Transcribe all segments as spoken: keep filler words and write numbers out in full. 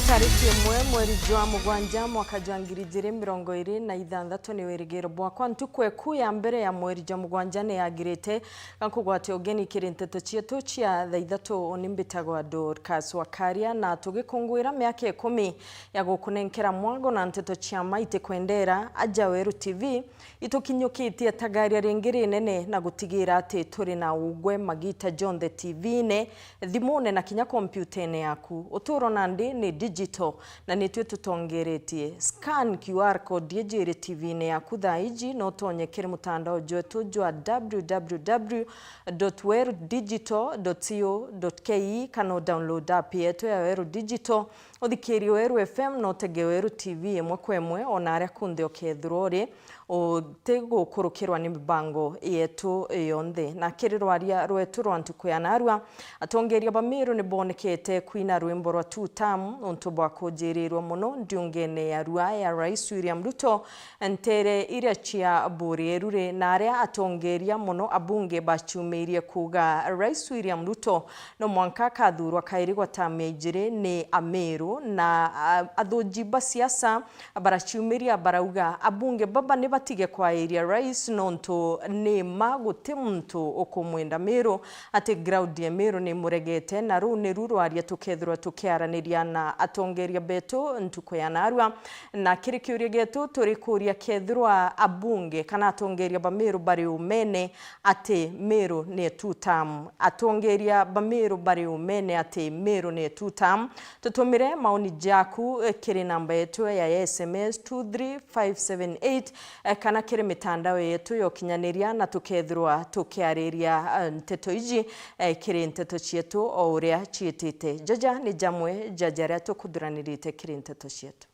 Tariki imwe mweri jwa mugwanja mwaka jwa ngiri ijiri mirongo iri na ithanthatu ni wirigiro bwakwa ntuku eku ya mbere ya mweri jwa mugwanja ni yagirite ga kugwatia ugeni kiri nteto cietu cia thaa ithatu. Uni mbitagwa Dorcas Wakaria, na tugikungwira miaka ikumi ya gukunenkera mwago na nteto cia ma itikwendera, aja Weru T V itukinyukitie tagaria ringi rinene na gutigira ati turi na ugwe magita jonthe T V-ine, thimune na kinya kompiutene yaku. Uturo nandi ni digital, na nitwi tutongeretie. Scan Q R code iji iri T V-ine yaku thaa iji, no utonye kiri mutandao jwetu jwa w w w dot weru digital dot co dot k e kana u download app yetu ya Weru Digital. Uthikirie Weru F M na utege Weru T V imwe kwa imwe, ona aria kunthe ukethirwa uri, utigukurukirwa ni mibango yetu yonthe. Na kiri rwaria rwetu rwa ntuku ya narua, atongeria ba Meru ni bonekete kwina rwimbo rwa Two Term untu bwa kujirirwa mono ndiungene ya rua ya Rais William Ruto, ntere iria cia Buri Erure, na aria atongeria mono abunge baciumirie kuuga Rais William Ruto no mwanka akathurwa kairi gwa term ya ijiri ni Ameru, na, a, athuji ba siasa baraciumiria barauga abunge baba ni batige kwairia rais nontu ni ma guti muntu ukumwenda Meru, ati crowd ya Meru ni imuregete, na ruu niru rwaria tukethirwa tukiaraniria na atongeria betu ntuku ya narua. Na kiri kiuria gietu turikuria kethirwa abunge kana atongeria ba Meru bari umene ati Meru ni two term. Atongeria ba Meru bari umene ati Meru ni two term. Tutumire maoni jaku, eh, kiri namba yetu ya S M S two three five seven eight, eh, kana kiri mitandao yetu ya ukinyaniria, na tukethirwa tukiariria, eh, nteto iji, eh, kiri nteto cietu o uria ciitite. Jaja ni jamwe ja jaria tukuthuranirite kiri nteto cietu.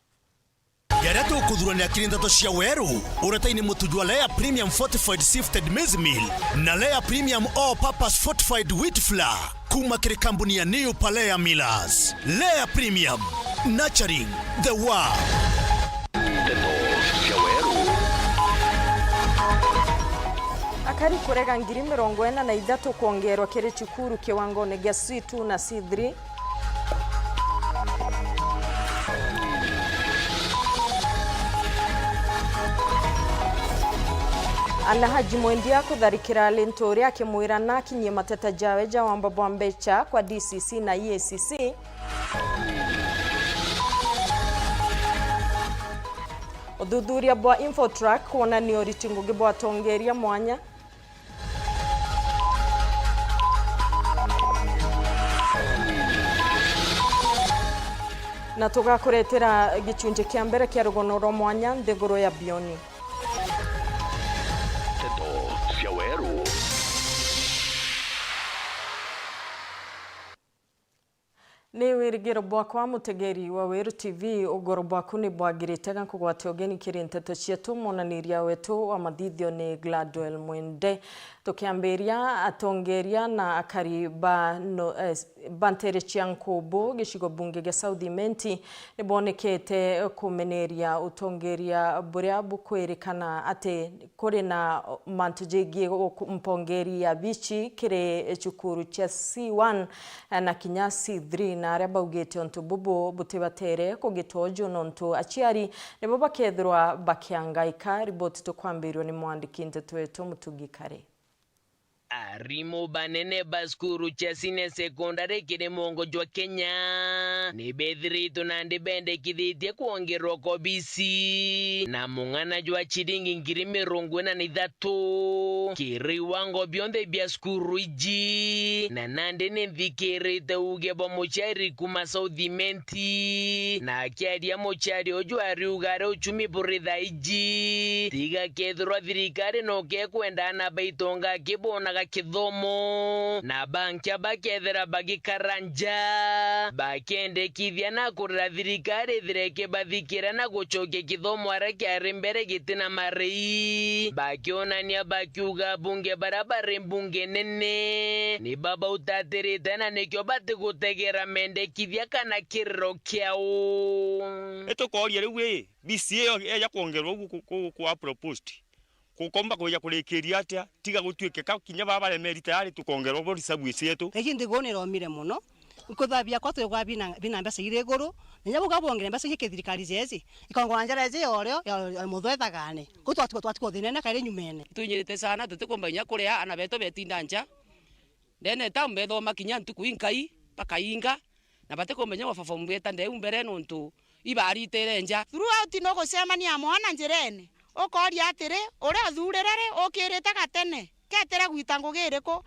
Jaria tukuthuranira kiri nteto cia Weru, uretaini mutu jwa Lea Premium Fortified Sifted Maize Meal na Lea Premium All Purpose Fortified Wheat Flour, kuma kiri kambuni ya New Palea Millers. Lea Premium, nurturing the world. Nteto cia Weru. Akari kurega ngiri mirongo ina na ithatu kwongerwa kiri cukuru kiwangone gia C two na C three. Alhaji Mwendia kutharikira Linturi akimwira nakinyie mateta jawe ja wamba bwa mbecha kwa D C C na E A C C. Uthuthuria bwa Infotrack kwonania uriti ngugi bwa atongeria mwanya. Na tugakuretera gicunji kia mbere kia rugono rwa mwanya nthiguru ya Bioni. Nteto cia Weru. Ni wirigiro bwakwa, mutegeri wa Weru T V, ugoro bwaku ni bwagirite ga kugwatia ugeni kiri nteto cietu. Mwonaniria wetu wa mathithio ni Gladwell Mwende. Tukiambiria, atongeria na akari ba no-, eh, ba ntere cia Nkubu, gicigo bunge gia South Imenti, ni bonekete kumeneria utongeria buria bukwirikana ati kuri na mantu jegii uku-, mpongeri ya bichi kiri cukuru cia C one na kinya C three, na aria baugite untu bubu butibatere kugitwa uju nontu aciari nibo bakethirwa bakiangaika. Riboti tukwambirua ni mwandiki nteto wetu Mutugi Kari. Arimu banene ba cukuru cia senior secondary kiri mwongo jwa Kenya ni bethiritwe nandi bendekithitie kwongerwa kwa obisi na mung'ana jwa ciringi ngiri mirongo ina na ithatu kiri iwango bionthe bia cukuru iji, na nandi ni nthikirite uuge bwa muciari kuma South Imenti, na akiaria muciari uju ariuga aria uchumi buri thaa iji, tiga kethirwa thirikari no kekwenda ana baitonga akibonaga kithomo, na bankia bakethira bagikara nja, bakendekithia na kurira thirikari ithire ikibathikira na gucokia kithomo aria kiari mbere gitina marei, bakionania bakiuga abunge baria bari mbunge nene ni babautatirite na nikio batigutegera mendekithia kana kiriro kiao. Itukoria riu ii, B C A iyo eja kwongerwa ugu ku-, ku-, kwa proposed. Kukomba kwija kurikiria atia, tiga gutuike ka kinya baba baremeri tayari tukongerwa bo reserve cietu. Iji nthiguru ni iromire mono, Nkutha biakwa twigwa bina, bina mbeca iri iguru, na inya buga bwongere mbeca ingi ki thirikari jeji, ikongora njara iji ya urio, ya, ya muthwethagane. Ku twatigwa, twatigwa thinene kairi nyumene. Twinyirite sana, tutikumba inya kuria, ana betu betinda nja. Ndene town bethoma kinya ntuku inkai, bakainga, na batikumenya wa perform beta ndeu mbere nontu ibaritire nja. Throughout nugucemania mwana njirene, ukoria atiri, uria uthurire ri, ukirite gatene, ketire gwita ngugi iriku?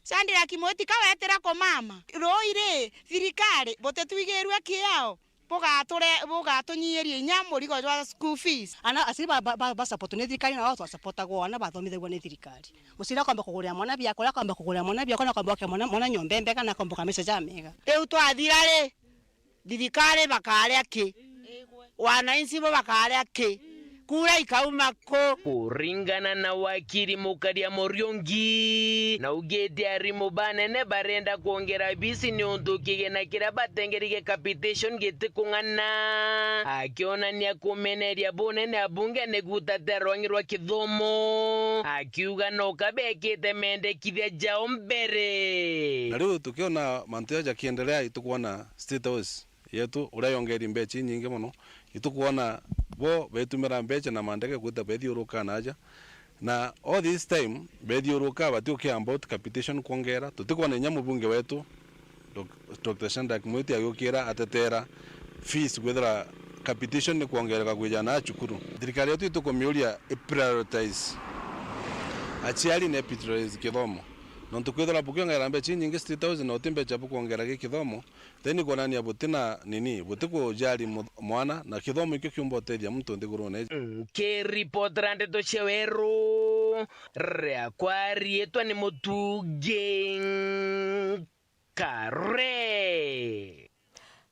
Sandira Kimwiti ka wetire kumama? Rui ri, thirikari, butitwigirue kiao, bugature-, bugatunyiiria inya murigo jwa school fees. Ana aciari ba, ba, ba, ba support ni thirikari, na wao twa support agwa ana bathomithagua ni thirikari. Muciari akomba kugurira mwana biakura, akomba kugurira mwana biakura, na akomba gwakira mwana, mwana nyomba imbega, na akomba gwakira maisha jamega. Riu twathira ri, thirikari bakaria ki? Wananchi bo bakaria ki? Kura ikauma ku? Kuringana na wakiri Mukaria Muriungi, naugite arimu banene barenda kwongera bisi niuntu kigena kiria batengerige capitation gitikung'ana, akionania kumeneria bunene abunge ni gutatira rwangi rwa kithomo, akiuga no kabekite mendekithia jao mbere. Na riu tukiona mantu jaja jakiendelea, itukwona State House yetu uria yongeri mbecha inyingi mono, itukwona bo betumira mbecha na mandege kwita bethiuruka na aja, na all this time bethiuruka bati care about capitation kwongera. Tutikwona inya mubunge wetu Dok-, Doctor Shadrack Mwiti agiukira atetera fees kwithira capitation ni kwongereka kwija na cukuru. Thirikari yetu itukumiuria i prioritize aciari na prioritize kithomo, nontu kwithira bukiongera mbecha inyingi State House na uti mbecha bukwongera gi kithomo, then kwonania butina nini, butikujali mu-, mwana, na kithomo ikio kiumba utethia muntu nthigurune iji. Nkiripotera ndeto cia weru, riakwa riitwa ni Mutugi Kare.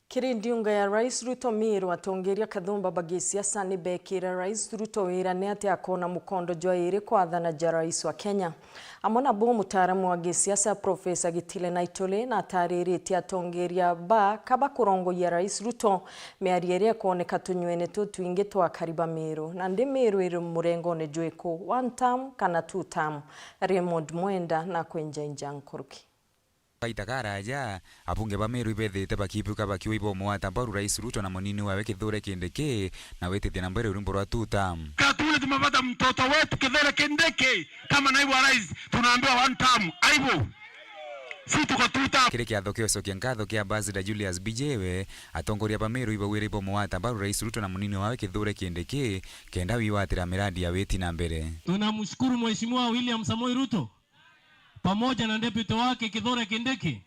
Kiri ndiunga ya Rais Ruto Meru, atongeria kathumba ba gisiasa ni bekira Rais Ruto wira ni ati akona mukondo jwa iri kwathana ja Rais wa Kenya. Amwe nabo mutaaramu wa gisiasa Professor Gitile Naituli natariritie atongeria ba kaba kurongoria Rais Ruto miario iria ikwoneka tunywene tutwingi twa akari ba Meru. Nandi Meru iri murengone jwiku, one term kana two term? Raymond Mwenda nakwenjainja nkuruki. Kaita karaja, abunge ba Meru ibethite bakibuka bakiwa ibomwata mbaru Rais Ruto na munini wawe Kithure Kindiki na witithia na mbere urumbo rwa two term. Hatuna tumepata mtoto wetu Kithure Kindiki kama naibu wa rais, tunaambiwa one term. Aibu. Si tuko two term. Kiri kiatho kia ucokia nkatho kia Ambassador Julius Bijewe, atongoria ba Meru ibauire ibomwata mbaru Rais Ruto na munini wawe Kithure Kindiki kenda wiwatira miradi ya witi na mbere. Tunamshukuru Mheshimiwa William Samoei Ruto pamoja na deputy wake Kithure Kindiki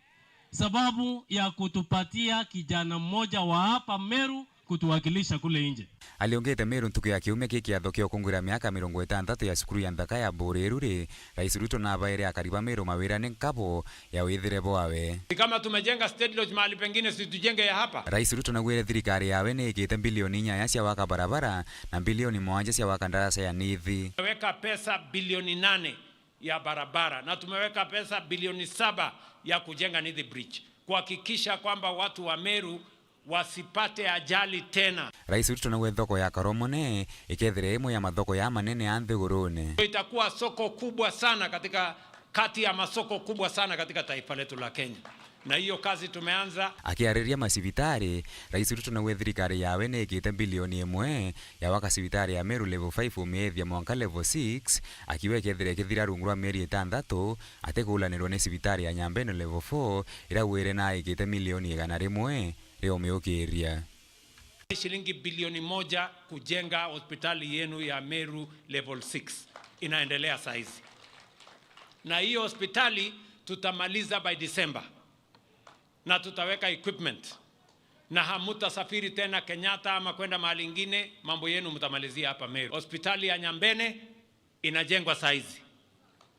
sababu ya kutupatia kijana mmoja wa hapa Meru kutuwakilisha kule nje. Aliongete Meru ntuku ya kiumia ki kiatho kia ukungwira miaka mirongo itantatu ya cukuru ya nthaka ya Buriru ri, Rais Ruto nabaire akari ba Meru mawira ni nkabo ya withire bwawe. Ni kama tumejenga State Lodge mahali pengine, si tujenge ya hapa? Rais Ruto naugire thirikari yawe ni ikite bilioni inyanya cia waka barabara na bilioni mwanja cia waka ndaraca ya Nithi. Weka pesa bilioni nane ya barabara, na tumeweka pesa bilioni saba ya kujenga Nithi Bridge, kuhakikisha kwamba watu wa Meru wasipate ajali tena. Rais Ruto nauge thoko ya Karomone ikethira imwe ya mathoko ya manene a nthigurune. Itakuwa soko kubwa sana katika, kati ya masoko kubwa sana katika taifa letu la Kenya. Na hiyo kazi tumeanza. Akiariria macibitari, Rais Ruto nauge thirikari yawe ni ikite bilioni imwe ya waka cibitari ya Meru level five umiithia mwanka level six, akiuga ikethira ikithira rungu rwa mieri itantatu, atikulanirwa ni cibitari ya Nyambene level four, iria wire na ikite milioni igana rimwe ria umiukiria. Shilingi bilioni moja kujenga hospitali yenu ya Meru level six inaendelea saizi. Na hiyo hospitali tutamaliza by December. Na tutaweka equipment. Na hamutasafiri tena Kenyatta ama kwenda mahali ingine, mambo yenu mtamalizia hapa Meru. Hospitali ya Nyambene inajengwa saizi.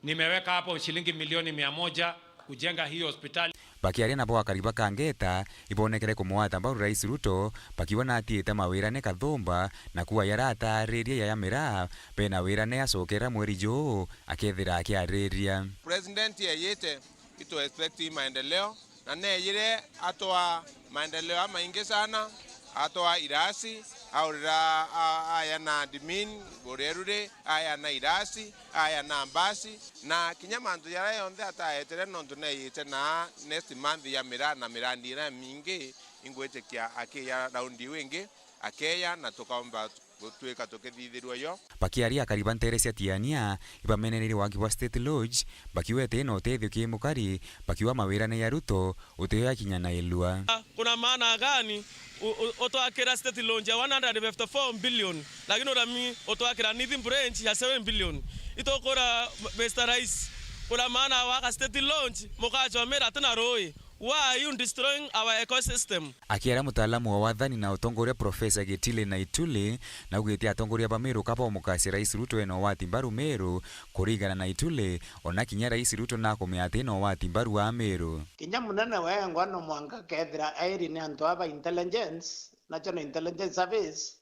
Nimeweka hapo shilingi milioni mia moja kujenga hiyo hospitali. Bakiaria nabo akari ba Kangeta, ibonekere kumwata mbaru Rais Ruto, bakiuga natiite mawira ni kathumba, na kuwa yarataririe yaya miraa, bena wira ni acokera mweri juu, akethira akiariria. President yeyite itu expect maendeleo, na neyire atwaa maendeleo amaingi sana, atwaa irasi, aurira a-, aya na admin, Burerure, aya na irasi, aya na mbasi, na kinya mantu jaria jonthe ataetere nontu neeyite na next month ya miraa na mirandi iria imingi, ingwitikia akiya raundi iu ingi, akeya na tukaumba gutwika tukithithirua yo. Bakiaria akari ba nteere cia Tiania, ibamenereire waki bwa State Lodge, bakiuga iti ina utethio kiri mukari, bakiuga mawirane ya Ruto utiyo yakinya na ilua. Kuna maana gani u-, u-, utwakira State Lodge ya one hundred fifty-four billion, lakini urami utwakira Nithi Branch ya seven billion? Itukura, Mister Rais, kuna maana waka State Lodge, mukachomera atina rui? Why are you destroying our ecosystem? Akiaria mutaalamu wa wathani na utongoria Profesa Gitile Naitule, naugite atongoria ba Meru kabomukasia Rais Ruto ena ugwati mbaru Meru kurigana na Itule, ona kinya Rais Ruto nakumea ati ena ugwati mbaru wa Meru. Kinya munene wengwa no mwanka kethira airi ni antu aba intelligence, National Intelligence Service,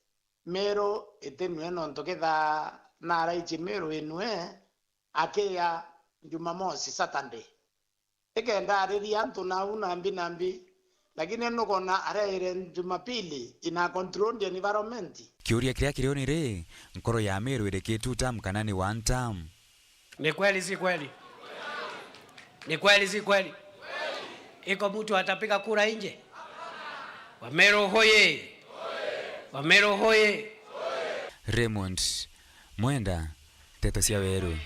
Meru itinue nontu ketha naraiji Meru inue, akiya Jumamosi, Saturday. Ikenda ariria antu nau nambi nambi, lakini nugona areire Jumapili ina controlled environment. Kiuria kiria kirio ni ri, nkoro ya Meru iri ki two term kana ni one term? Ni kweli si kweli? Ni kweli si kweli? Iko mtu atapiga kura nje? Wameru hoye! Wameru hoye! Raymond Mwenda, Nteto cia Weru.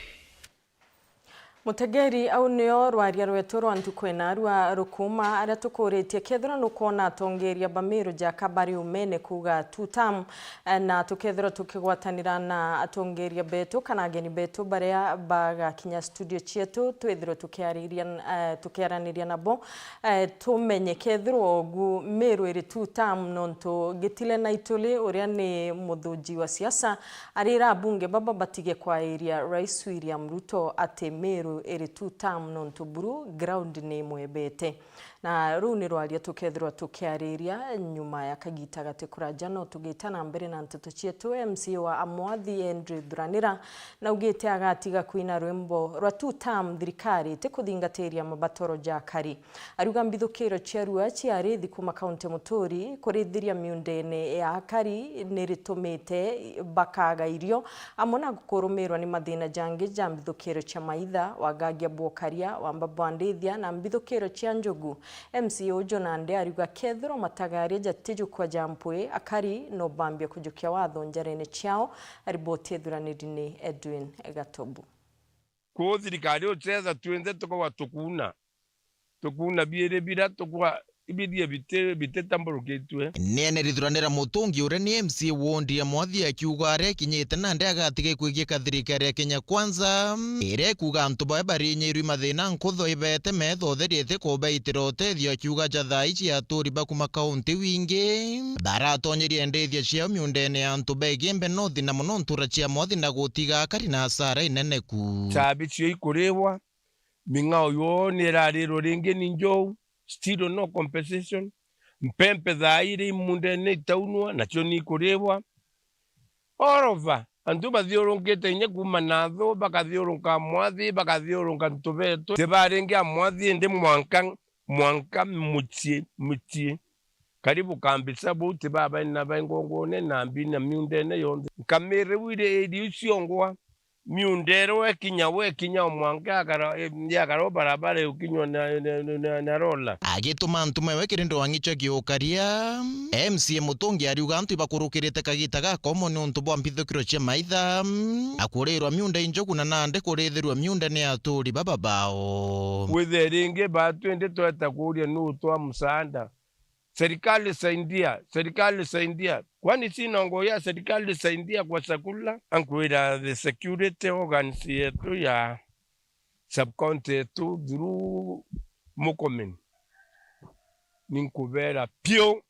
Mutegeri, au nio rwaria rwetu rwa ntuku ina rwa rukuma, aria tukuritie kethira nukwona atongeria ba Meru jaka bari umene kuuga two term, eh, na tukethirwa tukigwatanira na atongeria betu kana ageni betu baria bagakinya studio cietu, twithirwe tukiariria, eh, tukiaraniria nabo, eh, tumenye kethirwa ugu Meru iri two term, nontu Gitile Naituli uria ni muthuji wa siasa arira abunge baba batige kwairia Rais William Ruto ati Meru iri two term nontu buru ground ni imwebete. Na ruu ni rwaria tukethirwa tukiariria nyuma ya kagita gati kuraja, no tugita na mbere na nteto cietu, M C A wa Amwathi Andrew Thuranira naugite agatiga kuina rwimbo rwa two term thirikari itikuthingatiria mabataro ja akari. Ariuga mbithukiro cia rua ciari thikuma kaunti muturi kurithiria miundene ya akari niritumite bakaga irio, amwe na kurumirwa ni mathina jangi ja mbithukiro cia maitha, wagagia bwa ukaria, wamba bwa ndithia na mbithukiro cia njugu. M C A uju nandi ariuga kethirwa matagaria jatijukwa ja mpwi, akari no bambia kujukia watho njarene ciao. Riboti ithuraniri ni Edwin Gatobu. Kuu thirikari ucetha twinthe tukauga tukuuna. Tukuuna biiri bira tukua ibiria biti-, bititamburukitue. Niene rithuranira mutungi uria ni M C A wondi ya Mwathi akiuga aria ikinyite nandi agatiga ikwigiika thirikari ya Kenya Kwanza, iria ikuuga antu bawe barinyirwi mathina nkutho ibete metho utheri itikubaitira utethio, akiuga ja thaa ici aturi ba kuma kaunti wingi baratonyeria ndithia ciao miundene ya antu ba Igembe North na mono ntura cia Mwathi na gutiga akari na asara inene ku. Chabi cio ikuriwa, ming'ao yoo ni irarirwe ringi ni njou, still no compensation. Mpempe thaa iri imundene itaunwa, nacio ni ikuriwa. All over, antu bathiurunkite inya kuuma Nathu, bakathiurunka Mwathi, bakathiurunka ntu betu. Tibaringi a Mwathi, indi mwanka, mwanka mucii, mucii. Karibu kambisa buu, tibaba na bai ngongone na mbi na miundene yonthe. Nkamiriu iri iri ciongwa. Miunda iria ikinya, we kinya o mwanka yakara, yakara o barabara ikinywa na, na, na, na, na rola. Agituma ntuma iwe kiri ndwang'i cia giukaria, M C A Mutungi ariuga antu ibakurukirite kagita gakomo niuntu bwa mbithukiro cia maitha, na kurirwa miunda i njogu na nandi kurithirwa miunda ni aturi baba bao. Withe ringi batwende tweta kuria nuu twa musaada. Serikali saidia, serikali saidia. Kwani sina nguo ya serikali saidia kwa chakula? Ankwira the security organs yetu ya sub-county yetu through Murkomen. Ninkubera piu,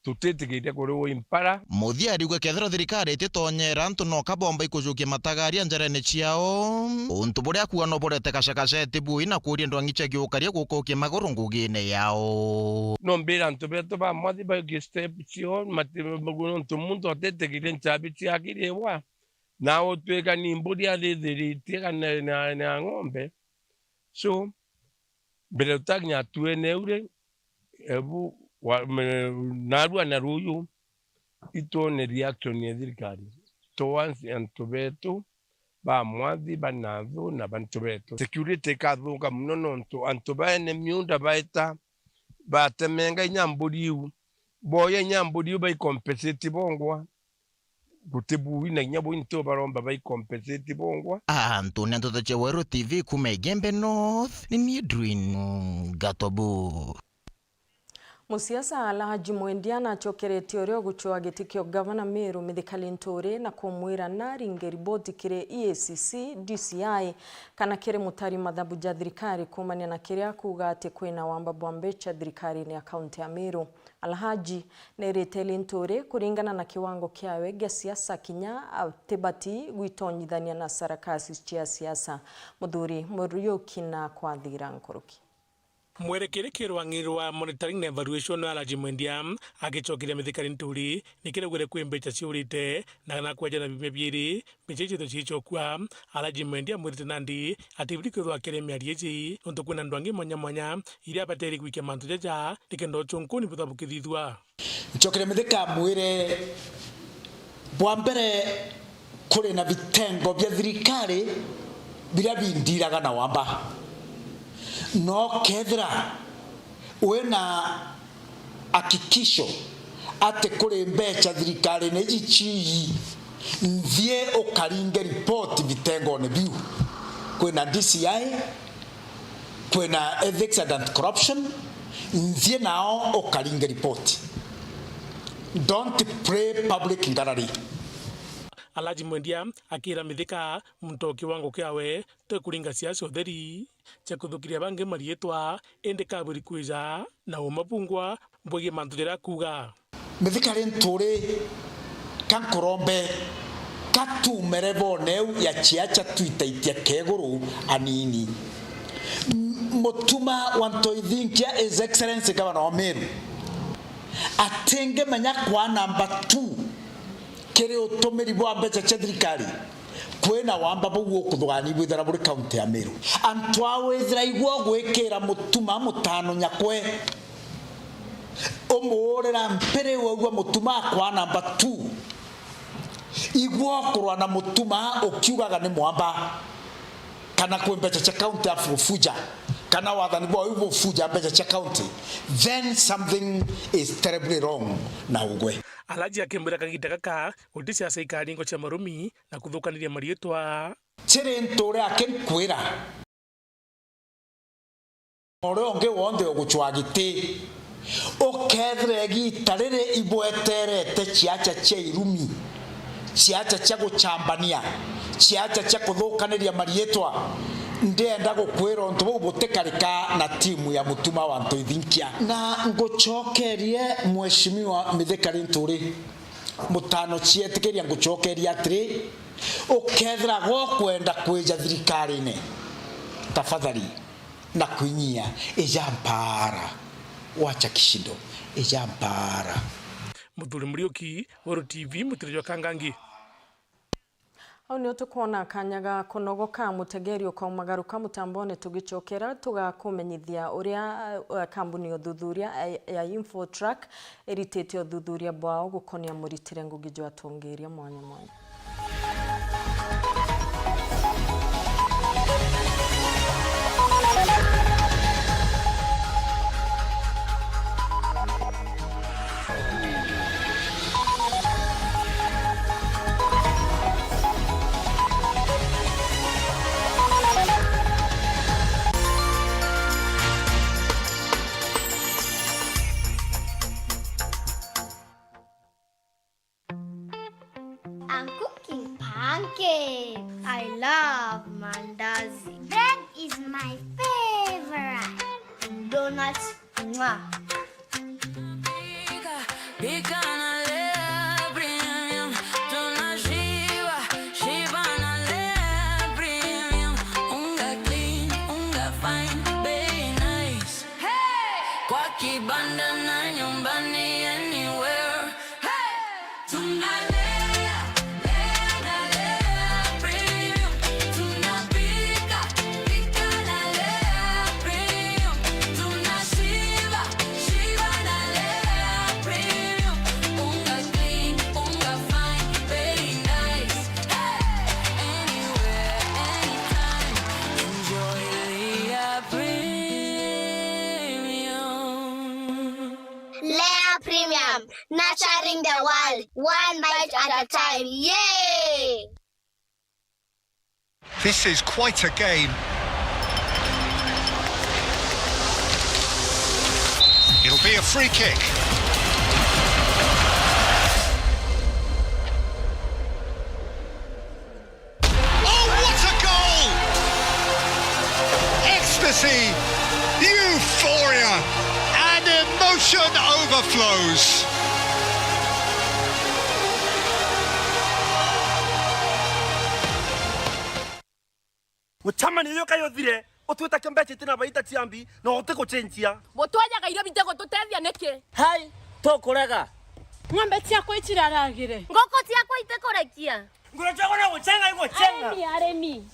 tutitikiria kuriwa impara. Muthia ariuga kethira thirikari ititonyera antu noka bomba ikujukia matagaria njarene ciao, untu buria akuuga no burete gacagaca eti bui na kuuria ndwang'i cia giukaria gukukia maguru ngugine yao. No mbira antu betu ba Mwathi baikie step cio, mati-, nontu muntu atitikirie nchabi ciakiriwa, na utwika ni mburi arithiritie kana na, na ng'ombe. So, mbere utakinya tuene ure, ebu wa-, me-, narua na ruyu, itwone reaction ya thirikari towards antu betu ba mwathi, ba nathu na bantu betu. Security ikathuka mono nontu antu baene miunda baeta batemenga inya mburi iu, boya inya mburi iu baicompensate bongwa. Guti bui na inya bui ntu baromba baicompensate bongwa. Antu ni nteto cia Weru T V kuuma Igembe North, ni ni Edwin Gatobu. Musiasa Alhaji Mwendia nacokeretie uria ugucwaa giti kia ugavana Meru Mithika Linturi na kumwira naringe riboti kiri E A C C, D C I kana kiri mutari mathabu ja thirikari kuumania na kiria akuuga ati kwina wamba bwa mbeca thirikarine ya kaunti ya Meru. Alhaji nerite Linturi kuringana na kiwango kiawe gia siasa kinya atibati gwitonyithania na sarakasi cia siasa. Muthuri Muriuki na kwathira nkuruki. Mwerekeri kiri rwang'i rwa Monitoring na Evaluation, Alhaji Mwendia agicokeria Mithika Linturi nikiraugire kwi mbeca ciurite na kana kweja na biumia biiri mbeca icio ithwe ciicokua. Alhaji Mwendia amwirite nandi ati biri kwithwa akiri miario iji nontu kwina antu angi mwanya mwanya iria abateri gwikia mantu jaja nikenda ucunkuni buthabu kithithua. Ncokere Mithika amwire, bwa mbere, kuri na vitengo bia thirikari biria bindiraga na wamba. No kethira wina hakikisho ati kuri mbeca thirikarine iji cii, nthie ukaringe ripoti vitengone biu. Kwina D C I, kwina Ethics and Anti-Corruption, nthie nao ukaringe ripoti. Don't play public ngarari. Alhaji Mwendia akira Mithika muntu o kiwango kiawe ti kuringa siasa utheri cia kuthukiria bangi mariitwa, indi kaburi kwija na umabungwa bwegie mantu jaria akuuga. Mithika Linturi, ka nkurombe, ka tuume revone eu ya ciaca twitaitia keguru anini. M-, Mutuma wa Ntoithinkia, His Excellency Governor wa Meru, atingimenya kwa namba two kiri utumiri bwa mbeca cia thirikari, kwina wamba buu ukuthugani bwithira buri kaunti ya Meru. Antu a withira igwe ugwikira Mutuma mutano nyakwe, umuurira mpiri waugua Mutuma akwa namba two. Igwe ukurwa na Mutuma ukiugaga ni mwamba, kana kwi mbeca cia kaunti afu gufuja, kana wathani bwa uyu bufuja mbeca cia kaunti, then something is terribly wrong na ugwe. Alhaji akimwira kagita gaka guti siasa ikaringwa cia marumi na kuthukaniria mariitwa. Kiri ntu uria aki nkwira, uria ungi wonthe ugucwa giti, ukethira igiita riri ibweterete ciaca cia irumi, ciaca cia gucambania, ciaca cia kuthukaniria mariitwa, ndienda gukwira untu buu butikarika na timu ya Mutuma wa Ntoithinkia. Na ngucokerie Mheshimiwa Mithika Linturi, mutano cietikiria ngucokeria atiri, ukethira gukwenda kwija thirikarine, tafadhali, na kwinyia, ija mpaara. Wacha kishindo, ija mpaara. Muthuri Muriuki, Weru T V, mutiro jwa Kangangi. Au nio tukwona kanya ga kunogoka, mutegeri ukaumagaruka mutambone tugicokera tugakumenyithia uria, eh, kambuni ya uthuthuria, eh, ya Infotrack iritite uthuthuria bwao gukonia muritire ngugi jwa atongeria mwanya mwanya. I'm cooking pancakes. I love mandazi. Bread is my favorite. Donuts, mwah. Pika na Lea Premium, tunashiba, shiba na Lea Premium. Unga clean, unga fine, bei nice. Hey! Kwa kibanda na nyumbani, anywhere. Hey! Tunalea, lea na Lea Premium. Tunapika, pika na Lea Premium. Tunashiba, shiba na Lea Premium. Unga clean, Nurturing the world, one bite at a time. Yay! This is quite a game. It'll be a free kick. Oh, what a goal! Ecstasy, euphoria, and emotion overflows. Mucemanio uyu kai uthire, utwite kembechi tina baita ciambi, na utigucenjia. Butwajaga irio bitigututethia niki? Hai, tukurega. Ng'ombe ciakwa iciraragire. Nguku ciakwa itikurekia. Nguru ciakwa no gucenga igucenga. Arimi, arimi.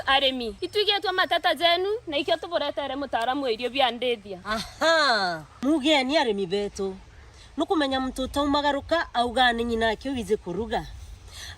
Arimi. Itwigitwe mateta jenu, na ikio tuburetere mutaaramu wa irio bia ndithia. Aha. Mugeni arimi betu. Nukumenya muntu utaumagaruka augaa ni nyina ake wiji kuruga.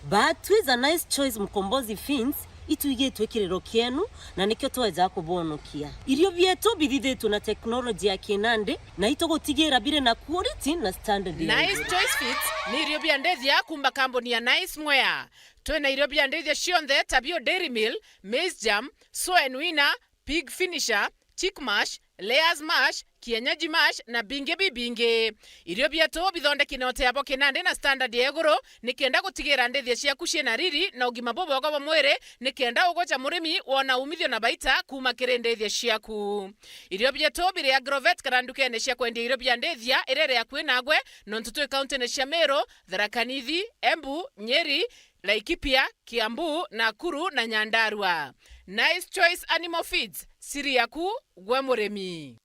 But twiza Nice Choice Mkombozi Feeds, itwigitwe kiriro kienu, na nikio tweja kubonokia. Irio bietu bithithitwe na technology ya kinandi, na itugutigira biri na quality na standard ya Nice iguru. Choice Feeds ni irio bia ndithia kuuma kambuni ya Nice Mwea. Twina irio bia ndithia cionthe ta bio Dairy Meal, Maize Germ, Soen Winner, Pig Finisher, Chick Mash, Layers Mash, Kienyeji Mash na bingi bibingi. Irio bietu bithondeki na uteabo kinandi na standard ya iguru, nikenda gutigira ndithia ciaku ciina riri na ugima bubwega bwa mwiri, nikenda ugoca murimi wona umithio na baita kuuma kiri ndithia ciaku. Irio bietu biri Agrovet kana ndukene cia kwendia irio bia ndithia iria iri akui nagwe, nontu twi kauntine cia Meru, Tharaka Nithi, Embu, Nyeri, Laikipia, Kiambu, Nakuru na Nyandarua. Nice Choice Animal Feeds, siri yaku gwe murimi.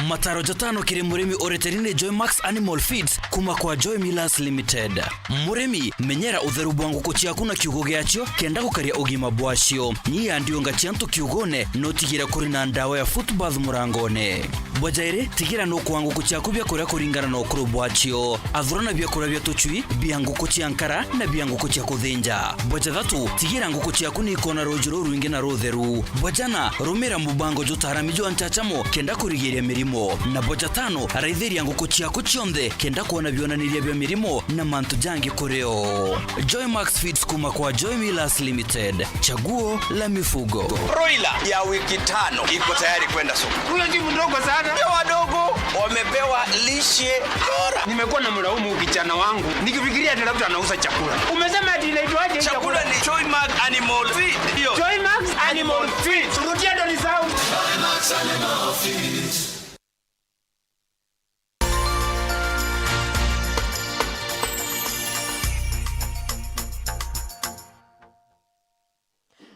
Mataro jatano kiri murimi ureteri ni Joy Max Animal Feeds kuma kwa Joy Millers Limited. Murimi, menyera utheru bwa nguku ciaku na kiugo giacio kenda gukaria ugima bwacio. Nyia ndiunga cia antu kiugone, no tigire kuri na ndawa ya foot bath murangone. Bwa jairi, tigira nukuaa nguku ciaku biakuria kuringana na ukuru bwacio. Athurana biakuria bia tucui, bia nguku cia nkara na bia nguku cia kuthinja. Bwa jathatu, tigira nguku ciaku ni ikona ruuji rurwingi na rutheru. Bwa jana, rumira mubango jutaarami jwa nchachamo kenda kurigiria mirimo. Na bwa jatano, raithiria nguku ciaku cionthe kenda kwona bionaniria bia mirimo na mantu jangi kuri o. Joy Max Feeds kuma kwa Joy Millers Limited. Chaguo la mifugo. Broiler ya wiki tano iko tayari kwenda soko. Huyo si mdogo sana. Pia wadogo wamepewa lishe bora. Nimekuwa na mlaumu kijana wangu nikifikiria ati labda anauza chakula. Umesema ati inaitwaje hii chakula? Chakula ni Joy Max Animal Feed. Hiyo. Joy Max Animal Feed. Rudia ndo ni sound.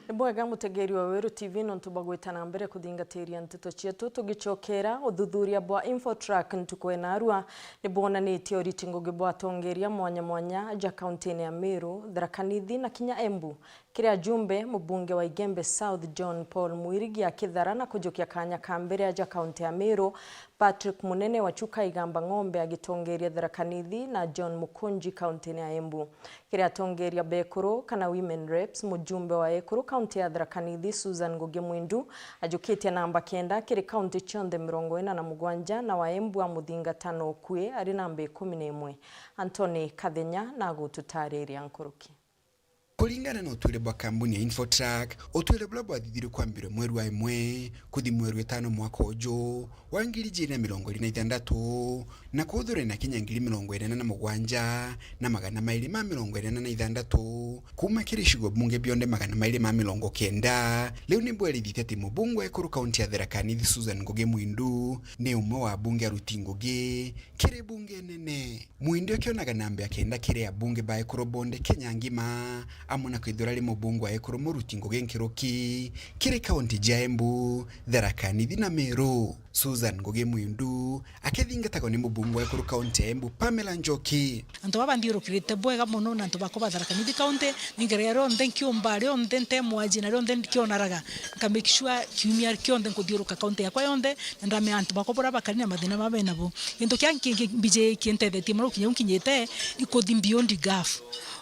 Ni bwega mutegeri wa Weru T V nontu bwa gwita na mbere kuthingatiria nteto cietu. Tugicokera, uthuthuria bwa Infotrack ntuku ya naarua ni bwonanitie uriti ngugi bwa atongeria mwanya mwanya ja kauntine ya Meru, Tharaka Nithi na kinya Embu. Kiri ajumbe, mubunge wa Igembe South John Paul Mwirigi akithara na kujukia kanya ka mbere aja kaunti ya Meru, Patrick Munene wa Chuka Igamba Ng'ombe agitongeria Tharaka Nithi na John Mukunji kauntine ya Embu. Kiri atongeria ba ekuru kana women reps, mujumbe wa ekuru kaunti ya Tharaka Nithi Susan Ngugi Mwindu ajukitie namba kenda kiri kaunti cionthe mirongo ina na mugwanja na wa Embu amuthingatana ukui ari namba ikumi na imwe. Anthony Kathenya na agututariria nkuruki. Kuringana na utwire bwa kambuni ya Infotrack, utwire buria bwathithirue kwambirua mweri wa imwe kuthi mweri wa itano mwaka uju wa ngiri ijiri na mirongo iri na ithantatu, na kuthurania na kinya ngiri mirongo iri na mugwanja na magana mairi ma mirongo iri na ithantatu, kuma kiri icigo bunge bionthe magana mairi ma mirongo kenda, riu ni bwerithitie ati mubunge wa ekuru kaunti ya Tharaka Nithi Susan Ngugi Mwindu ni umwe wa abunge aruti ngugi kiri bunge nene. Mwindu akionaga namba ya kenda kiri abunge ba ekuru bonthe Kenya ngima, amwe na kwithirwa ari mubunge wa ekuru muruti ngugi nkiruki kiri kaunti ja Embu, Tharaka Nithi na Meru. Susan Ngugi Mwindu akethingatagwa ni mubunge wa ekuru kaunti ya Embu, Pamela Njoki. Antu baba nthiurukirite bwega mono na antu bakwa ba Tharaka Nithi County, ningereria rionthe nkiumba, rionthe ntemwaji na rionthe nkionaraga, nka make sure kiumia kionthe nkuthiuruka kaunti yakwa yonthe, na ndamenya antu bakwa buria bakari na mathina baba benabo. Gintu kiria nki-, nki-, mbiji kintethetie mono gukinya u nkinyite, ni kuthi beyond gap.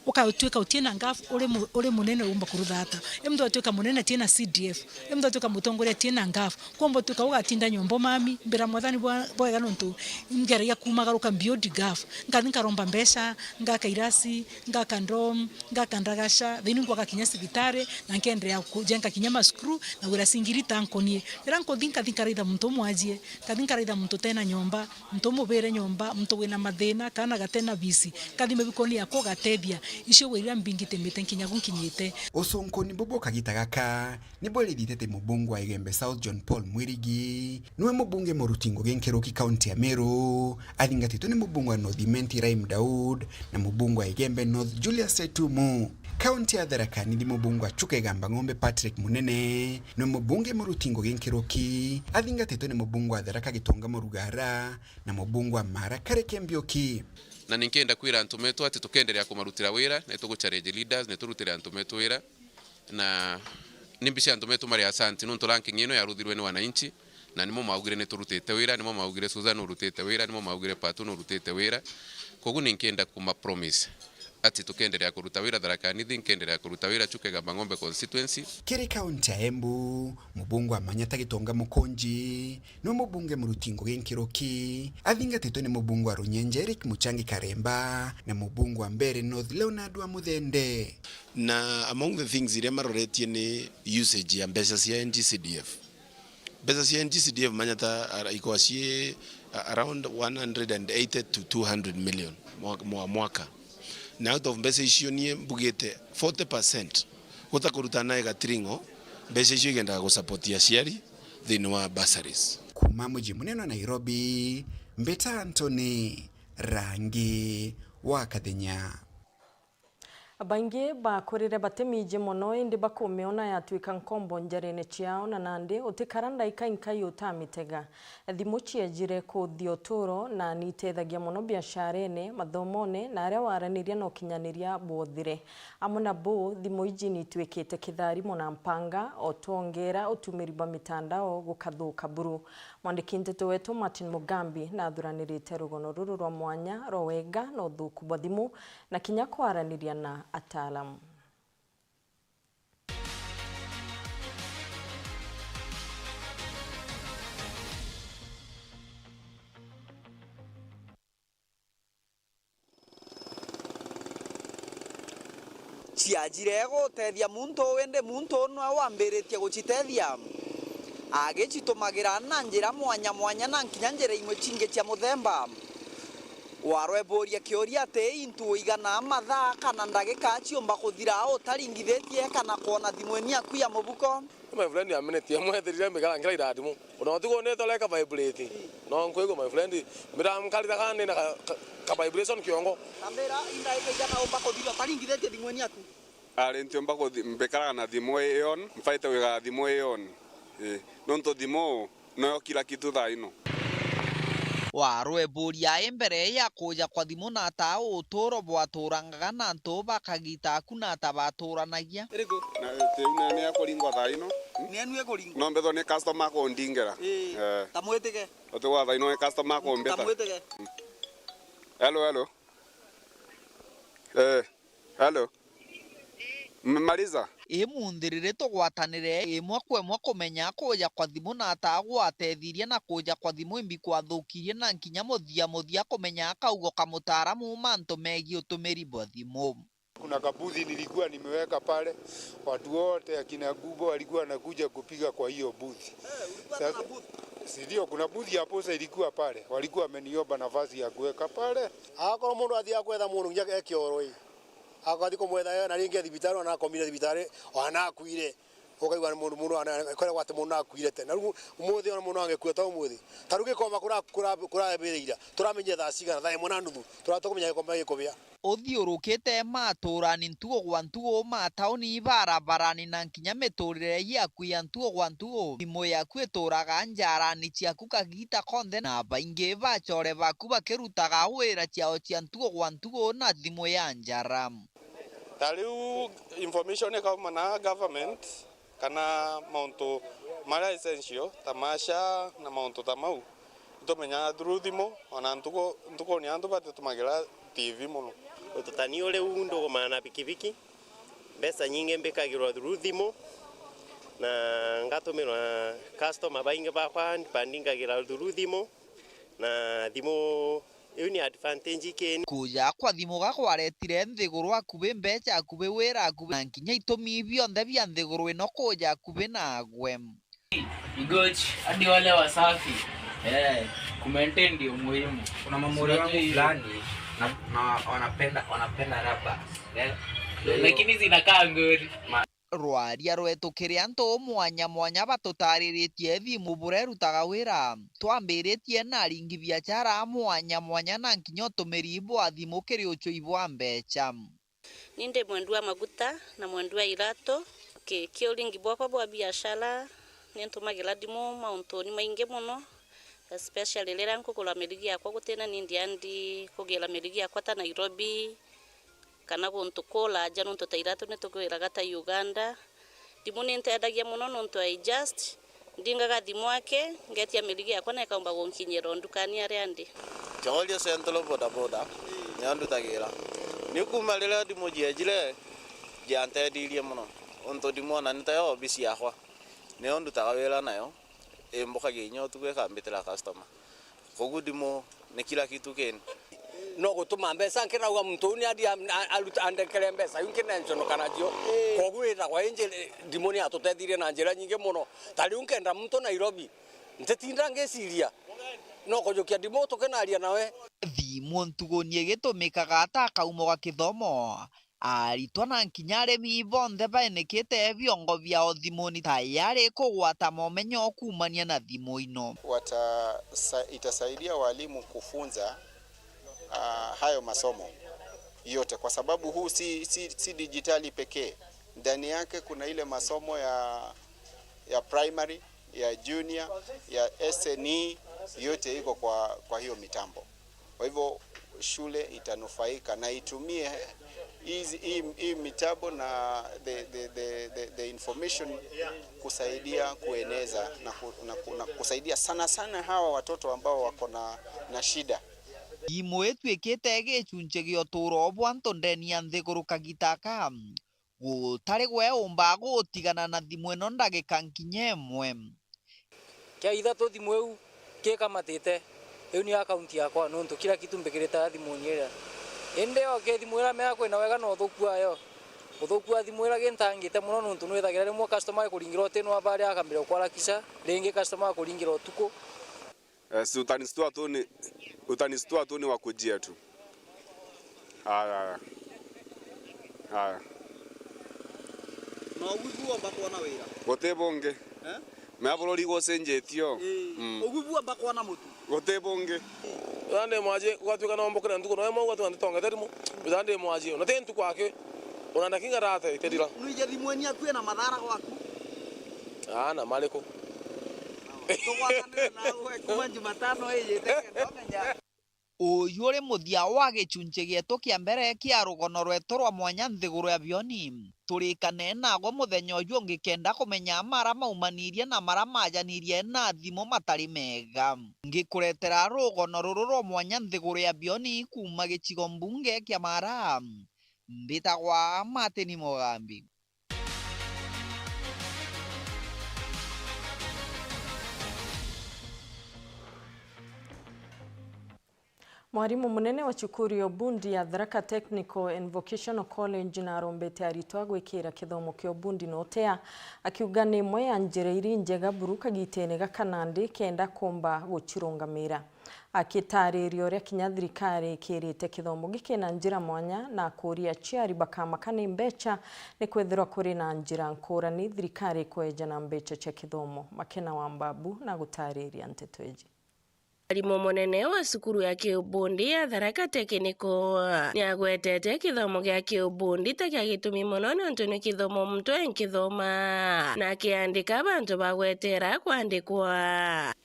Ukatwika utina gap, uri mu-, uri munene umba kuruthata. Ri muntu atwika munene atina C D F, ri muntu atwika mutongoria atina gap. Kwomba utwika ugatinda nyomba mami, mbira Mwathani bwa-, bwega nontu ngeragia kumagaruka beyond gap. Nkathi nkaromba mbeca, ngaka irasi, ngaka ndom, ngaka ndagaca, then ngwaka kinya cibitari, na nkenderea kujenga kinya macukuru, na wira singirita nkonie. Riria nkuthi nkathi nkaraitha muntu umwajie, nkathi nkaraitha muntu utena nyomba, muntu umubire nyomba, muntu wina mathina, kana gatena bisi, nkathi mibikoni yakwa ugatethia, icio wira iria mbingitimite nkinya gu nkinyite. Ucunkuni bubu kagita gaka, Ni bwerithite ati mubunge wa Igembe South John Paul Mwirigi niwe mubunge muruti ngugi nkiruki kaunti ya Meru, athingatitwe ni mubunge wa North Imenti Rahim Daud na mubunge wa Igembe North Julius Setumu. Kaunti ya Tharaka Nithi, mubunge wa Chuka Igamba Ng'ombe Patrick Munene niwe mubunge muruti ngugi nkiruki, athingatitwe ni mubunge wa Tharaka Gitonga Murugara na mubunge wa Mara Kareke Mbiuki. Na ninkenda kwira antu metu ati tukenderea kumarutira wira, na nituguchallenge leaders, niturutire antu metu wira. Na ni mbica antu metu mari asanti, nontu ranking ino yaruthirwe ni wananchi, na nimo maugire niturutite wira, nimo maugire Susan urutite wira, nimo maugire Patu nurutite wira. Koguo ninkienda kuma promise ati tukenderea kuruta wira Tharaka Nithi, nkenderea kuruta wira Chuka Igamba Ng'ombe constituency. Kiri kaunti ya Embu, mubunge wa Manyata Gitonga Mukunji, niwe mubunge muruti ngugi nkiruki, athingatitwe ni mubunge wa Runyenje Eric Muchangi Karemba na mubunge wa Mbeere North Leonard wa Muthende. Na among the things iria maroretie ni usage ya mbeca cia N G C D F. Mbeca cia N G C D F Manyata ara-, ikoragwa cii a-, around one hundred and eighty to two hundred million mwa-, mwa mwaka. Na out of mbeca icio nie mbugite forty percent guta kuruta nae gatiringo, mbeca icio igendaga gusupport aciari thiini wa bursaries. Kuma muji munene wa Nairobi, mbita Anthony Rangi wa Kathenya. Baingi bakurire batimiji mono, indi bakumiona yatwika nkombo njarene ciao, na nandi utikara ndaika inkai utamitega. Thimu ciejire kuthia uturo, na niitethagia mono biasharene, mathomone, na aria waraniria na ukinyaniria bwothire. Amwe na bu, thimu iji nitwikite kitharimo na mpanga, o twongera utumiri bwa mitandao gukathuka buru. Mwandiki nteto wetu Martin Mugambi nathuranirite rugono ruru rwa mwanya rwa wega na uthuku bwa thimu, na kinya kwaraniria na ataalamu. Ciajire gutethia muntu, indi muntu uu nwe wambiritie gucitethia, agicitumagira na njira mwanya mwanya na nkinya njira imwe cingi cia muthemba. Warweburia kiuria ati, into iganaa mathaa kana ndagika ciumba kuthira utaringithitie kana kwona thimu ini yaku ya mubuko? My friend, a minute imwe ethirire mbikara nkira irathimo. Ona utuku nitore ka vibrate. No nkwigua, my friend, miramkarira kana nina ka, ka, ka vibration kiongo. Ambira, indaika igana umba kuthira utaringithitie thimu ini yaku? Ari ntiumba kuthi-, mbikaraga na thimu i on, mbaite gwikara thimu i on. Ii, nontu thimu noyo kila kitu thaa ino. Warweburia i mbere ya kuja kwa thimu na ata uturo bwaturangaga na antu bakagita aku na ata baturanagia? Iriku? Na tiu ni, ni ekuringwa thaa ino. Hmm? Ni enu ekuringwa? No mbithwa ni customer akundingera. Ii. Eh. Tamwitike. Utigwa thaa ino ni customer akumbita. Tamwitike. Hmm. Hello, hello. Eh. Hello. Mmemaliza? Imunthirire tugwatanire imwe kwa imwe kumenya kuja kwa thimu na ata gwatethirie na kuja kwa thimu imbi kwathukirie na nkinya muthia muthia kumenya kaugo ka mutaaramu mantu megii utumiri bwa thimu. Kuna kabuthi nilikuwa nimeweka pale, watu wote akina Google walikuwa wanakuja kupiga kwa hiyo buthi. Eh, ulikuwa na kabuthi? Si ndio, kuna buthi ya posta ilikuwa pale, walikuwa wameniomba nafasi ya kuweka pale. Akorwo mundu athiaga kwetha mundu nginya e kioro ii. Akathi kumwetha na ringi e thibitari, ona akomire thibitari, ona akuire. Ukaigua ni mundu, mundu ana-, akoragwa ati mundu nakuire tene. Na riu umuthi ona mundu angikua ta umuthi. Ta riu gikoma kura-, kura-, kurabiriira, turamenyire thaa cigana? Thaa imwe na nuthu. Turatukumenya gikoma gikubia. Uthiurukite maturani ntugu gwa ntugu, matauni, barabarani na nkinya miturire yaku ya ntugu gwa ntugu. Thimu yaku ituraga njarani ciaku kagiita konthe, na baingi bacore baku bakirutaga wira ciao cia ntugu gwa ntugu na thimu ya njara. Ta riu information ikauma na government kana mauntu maria essential ta ma SHA na mauntu ta mau, itumenyaga through thimu, ona ntuku, ntukuni antu batitumagira T V mono. Ututani uri u ndugumana na pikipiki, mbeca nyingi mbikagirwa through thimu, na ngatumirwa customer baingi bakwa bandingagira through thimu, na thimu iu ni advantage ikini. Kuja kwa thimu gakwaretire nthiguru akubi, mbeca akubi, wira akubi, na nkinya itumi bionthe bia nthiguru ino kuja akubi nagwe. Igochi, hadi wale wasafi. Eh, kumaintain ndio muhimu. Kuna mamuri wangu fulani na, na wanapenda, wanapenda rubber. Eh, lakini zinakaa ngori. Rwaria rwetu kiri antu mwanya mwanya batutariritie thimu burerutaga wira. Twambiritie na aringi biachara mwanya mwanya na nkinya utumiri bwa thimu kiri uchui bwa mbecha. Ni ndi mwendu wa maguta na mwendu wa iratu. Ki-, ki uringi bwakwa bwa biashara, ni ntumagira ndimu mauntuni maingi mono, especially riria nkugura mirigi yakwa gutina ni ndiandi kugira mirigi yakwa ta Nairobi, kana guntu kuraja, nontu ta iratu ni tugwiraga ta Uganda. Ndimu ni nteethagia mono nontu I just ndingaga thimu ake, ngetia mirigi yakwa na ikaumba gunkinyira o ndukani aria ndi. Kioria Central Boda Boda nio ndutagira. Ni kuuma riria ndimu ciejire, cianteethirie mono. Untu ndimu ona ni tayo obisi yakwa. Nio ndutaga wira nayo, imbukagia inya utuku ikambitira customer. Koguo ndimu ni kila kitu kini. No gutuma mbeca, nkirauga muntu uu ni athi am-, a-, aruta, andekere mbeca iu nkinenconoka nacio. Koguo itagwa inji, ndimu ni yatutethirie na njira nyingi mono. Ta riu nkenda muntu Nairobi, ntitinda ngiciria. No kujukia ndimu tukinaria nawe. Thimu ntuguni igitumikaga ta kaumo ga kithomo. Aritwa na nkinya arimi bonthe baenikite biongo biao thimuni tayari kugwata momenyo kuumania na thimu ino. Wata-, sa-, itasaidia walimu kufunza, ah, hayo masomo yote, kwa sababu huu si, si, si dijitali pekee. Ndani yake kuna ile masomo ya, ya primary, ya junior, ya S N E, yote iko kwa, kwa hiyo mitambo. Kwa hivyo shule itanufaika na itumie hizi, hii, hii mitambo na the, the, the, the, the information kusaidia kueneza na ku-, na ku-, na kusaidia sana sana hawa watoto ambao wako na, na shida. Thimu itwikite gicunci gia utuuro bwa antu ndeni ya nthiguru kagita aka. Gutari gwe umba gutigana na thimu ino ndagika nkinya imwe. Kia ithatu thimu iu kikamatite, iu niyo akaunti yakwa, nontu kila kitu mbikirite ya thimuni iria. Indi okay, thimu iria mea kwina wega na uthuku wayo. Uthuku wa thimu iria gintangite mono, nontu nwithagira rimwe customer akuringira utinwa baria akambira ukwarakisha, ringi customer akuringira utuku. Eh, si utanistuatuni, utanistuatuni wa kujia tu. Aya, aya. Aya. Na ugu ibu womba kwona wira? Guti bungi. Eh? Mea bururi gucenjetio. Ii. Mm. Ugu ibu womba kwona mutu? Guti bungi. Ithandi mwaji, gwatuika no mbukire ntuku, no imwe gwatuika nditongete rimu. Ithandi mwaji, na ti ntuku aki. Ona ndaki ngarate, itethira. Nwije thimu eni yaku ina mathara gwaku? Aana mariku? Tugwatanire nawe kuma Jumatano ijite kenda umenya. Uyu uri muthia wa gicunci gietu kia mbere kia rugono rwetu rwa mwanya nthiguru ya Bioni. Turikane nagwe muthenya uyu ungi kenda kumenya mara maumanirie na mara majanirie na thimu matari mega. Ngikuretera rugono ruru rwa mwanya nthiguru ya Bioni kuuma gicigo mbunge kia Mara. Mbitagwa Martin Mugambi. Mwarimu munene wa cukuru ya ubundi ya Tharaka Technical and Vocational College narombete aritwa gwikira kithomo kia ubundi na utea, akiuga ni imwe ya njira iri njega buru kagitene gaka nandi kenda kumba gucirungamira. Akitaariria uria kinya thirikari ikirite kithomo giki na njira mwanya na akuuria aciari bakamaka ni mbecha, ni kwithirwa kuri na njira nkurani thirikari ikweja na mbecha cia kithomo. Makena wa Mbabu na gutaariria nteto iji. Mwarimu munene wa cukuru ya kiubundi ya Tharaka Technical niagwetete kithomo gia kiubundi ta gia gitumi mono niuntu ni kithomo muntu enkithoma na akiandika bantu bagwetera kwandikwa.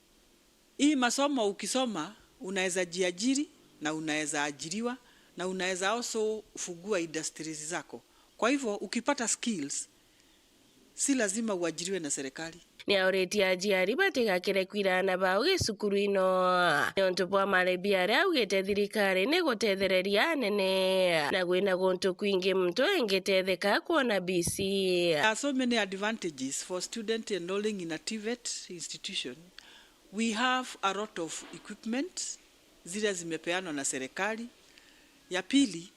Hii masomo ukisoma, unaweza jiajiri na unaweza ajiriwa na unaweza also fungua industries zako. Kwa hivyo, ukipata skills, si lazima uajiriwe na serikali. Niauritie aciari batigakire kwira aana bao gicukuru ino niuntu bwa marebi aria augite thirikari ni gutethereria anene na gwina guntu kwingi muntu engitetheka kwona B C. There are so many advantages for student enrolling in a TVET institution. We have a lot of equipment zile zimepeanwa na serikali. Ya pili,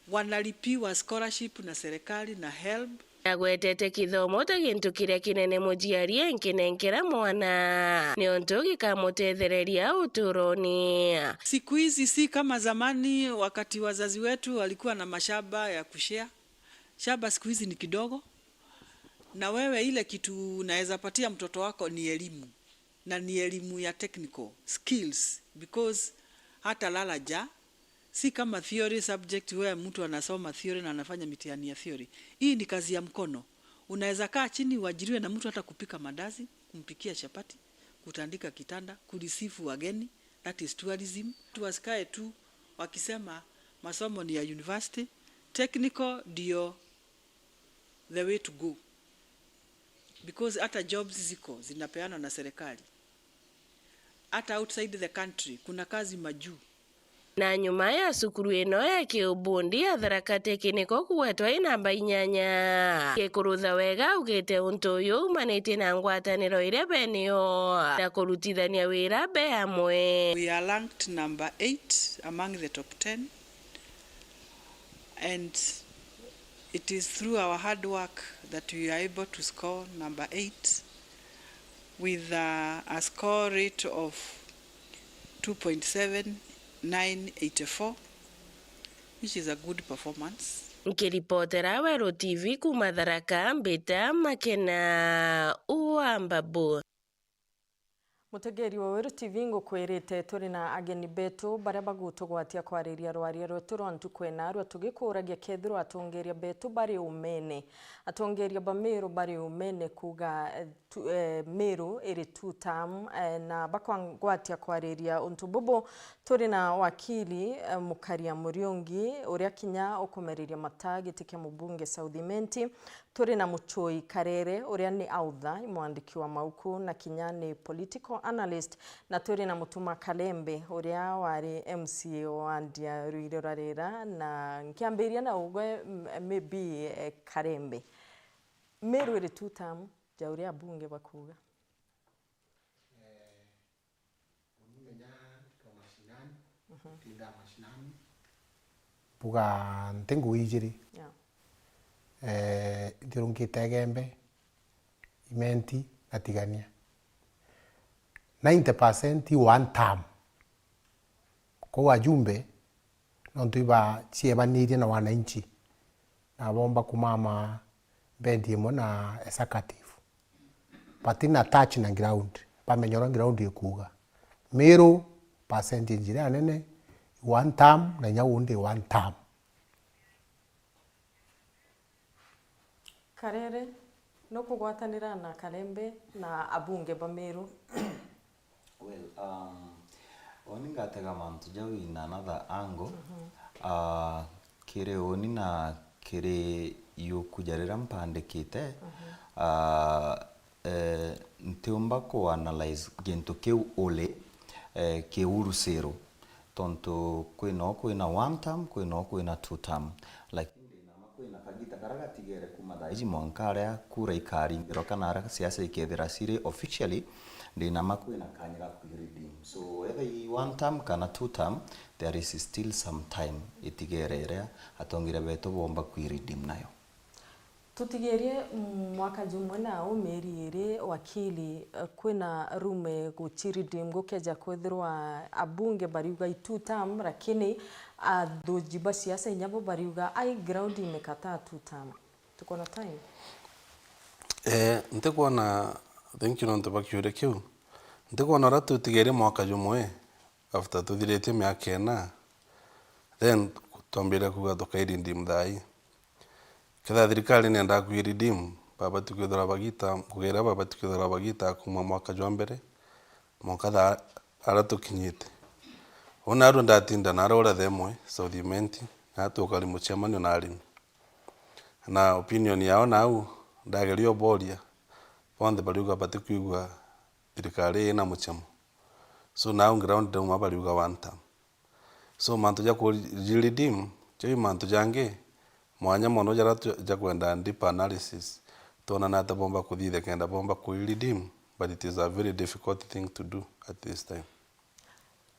wanalipiwa scholarship na serikali na HELB. Agwetete kithomo ta gintu kiria kinene muciari enkinenkera mwana niuntu gikamutethereria uturoni. Siku hizi si kama zamani, wakati wazazi wetu walikuwa na mashamba ya kushare. Shamba siku hizi ni kidogo, na wewe ile kitu unaweza patia mtoto wako ni elimu, na ni elimu ya technical skills, because hata lala ja, si kama theory subject where mtu anasoma theory na anafanya mitihani ya theory. Hii ni kazi ya mkono. Unaweza kaa chini uajiriwe na mtu hata kupika mandazi, kumpikia chapati, kutandika kitanda, kureceive wageni, that is tourism. Watu wasikae tu wakisema masomo ni ya university, technical ndio the way to go, because hata jobs ziko zinapeanwa na serikali, hata outside the country kuna kazi majuu. Na nyuma ya cukuru ino ya kiubundi ya Tharaka Technical kugwetwa i namba inyanya, Gikurutha Wega augite untu uyu umanitie na ngwataniro iria benio na kurutithania wira be amwe. We are ranked number eight among the top ten. And it is through our hard work that we are able to score number eight with a, a score rate of two point seven nine eight four, which is a good performance. Nkiripotera Weru T V kuuma Tharaka, mbita Makena wa Mbabu. Mutegeri wa Weru T V, ngukwirite turi na ageni betu baria bagutugwatia kwariria rwaria rwetu rwa ntuku ina, rwa tugikuragia kethirwa atongeria betu bari umene. Atongeria ba Meru bari umene kuuga, eh, tu-, eh, Meru iri two term, eh, na bakwangwatia kwariria untu bubu. Turi na wakili, eh, Mukaria Muriungi, uria kinya ukumeriria mata giti kia mubunge South Imenti. Turi na Muchoi Karere, uria ni author, mwandiki wa mauku, na kinya ni political analyst, na turi na Mutuma Kalembe, uria wari M C A wa Ndia Ruirorarera, na nkiambiria na ugwe, m-, maybe, eh, Kalembe. Meru iri two term, ja uria abunge bakuuga. Uni menya niko mashinani, mhm, tinda mashinani. Mbuga nti ngugi ijiri. Yeah. Eh, nthiurungite Igembe, Imenti na Tigania. Ninety percent one term. Kou ajumbe, nontu ibaciebanirie na wananchi, na bomba kumama bendi imwe na executive. Batina touch na ground, bamenya uria ground ikuuga. Meru, percentage iria nene, one term, na inya undi one term. Karere, nukugwatanira na Kalembe na abunge ba Meru? Well, um, uni ngatega mantu jau in another angle. Mhm. Ah, kiri uni na kiri yuku ja riria mpandikite, mhm, ah, eh, ntiumba ku analyze gintu kiu uli, eh, kiurusiru. Tontu kwina o kwina one term, kwina o kwina two term. Lakini ndina ma kwina kagita karia gatigere kuma thaa iji mwanka aria kura ikaringirwa kana aria siasa ikethira ciri officially, ndina ma kwina kanya ga kwi redeem. So, whether i one term kana two term, there is still some time itigere iria atongeria betu bomba kwi redeem nayo. Tutigerie mwaka jumwe na au mieri iri, wakili, eh, kwina rume guchi redeem gukeja kwithirwa abunge bariuga i two term, lakini athuji ba siasa inya bo bariuga ai ground imekataa two term. Tuko na time? Eh, ntikwona, thank you nontu bwa kiuria kiu. Ntikwona uria tutigerie mwaka jumwe, after tuthiritie miaka ina, then twambire kuuga tukai redeem thaa ii. Kethira thirikari niendaa kwi redeem, babati kwithirwa bagita, ngugi iria babati kwithirwa bagita kuuma mwaka jwa mbere, mwanka thaa aria tukinyite. Uu naarua ndatinda naarua uria thaa imwe South Imenti, na tukari mucemanio na arimi. Na opinion yao nau, ndageria uboria, bonthe bariuga batikwigua thirikari ina mucemo. So nau ground ndauma bariuga one term. So mantu ja ku redeem, jau i mantu jangi mwanya mono jaria tu-, ja kwenda deep analysis. Twonana ata bomba kuthithia kenda bomba ku redeem, but it is a very difficult thing to do at this time.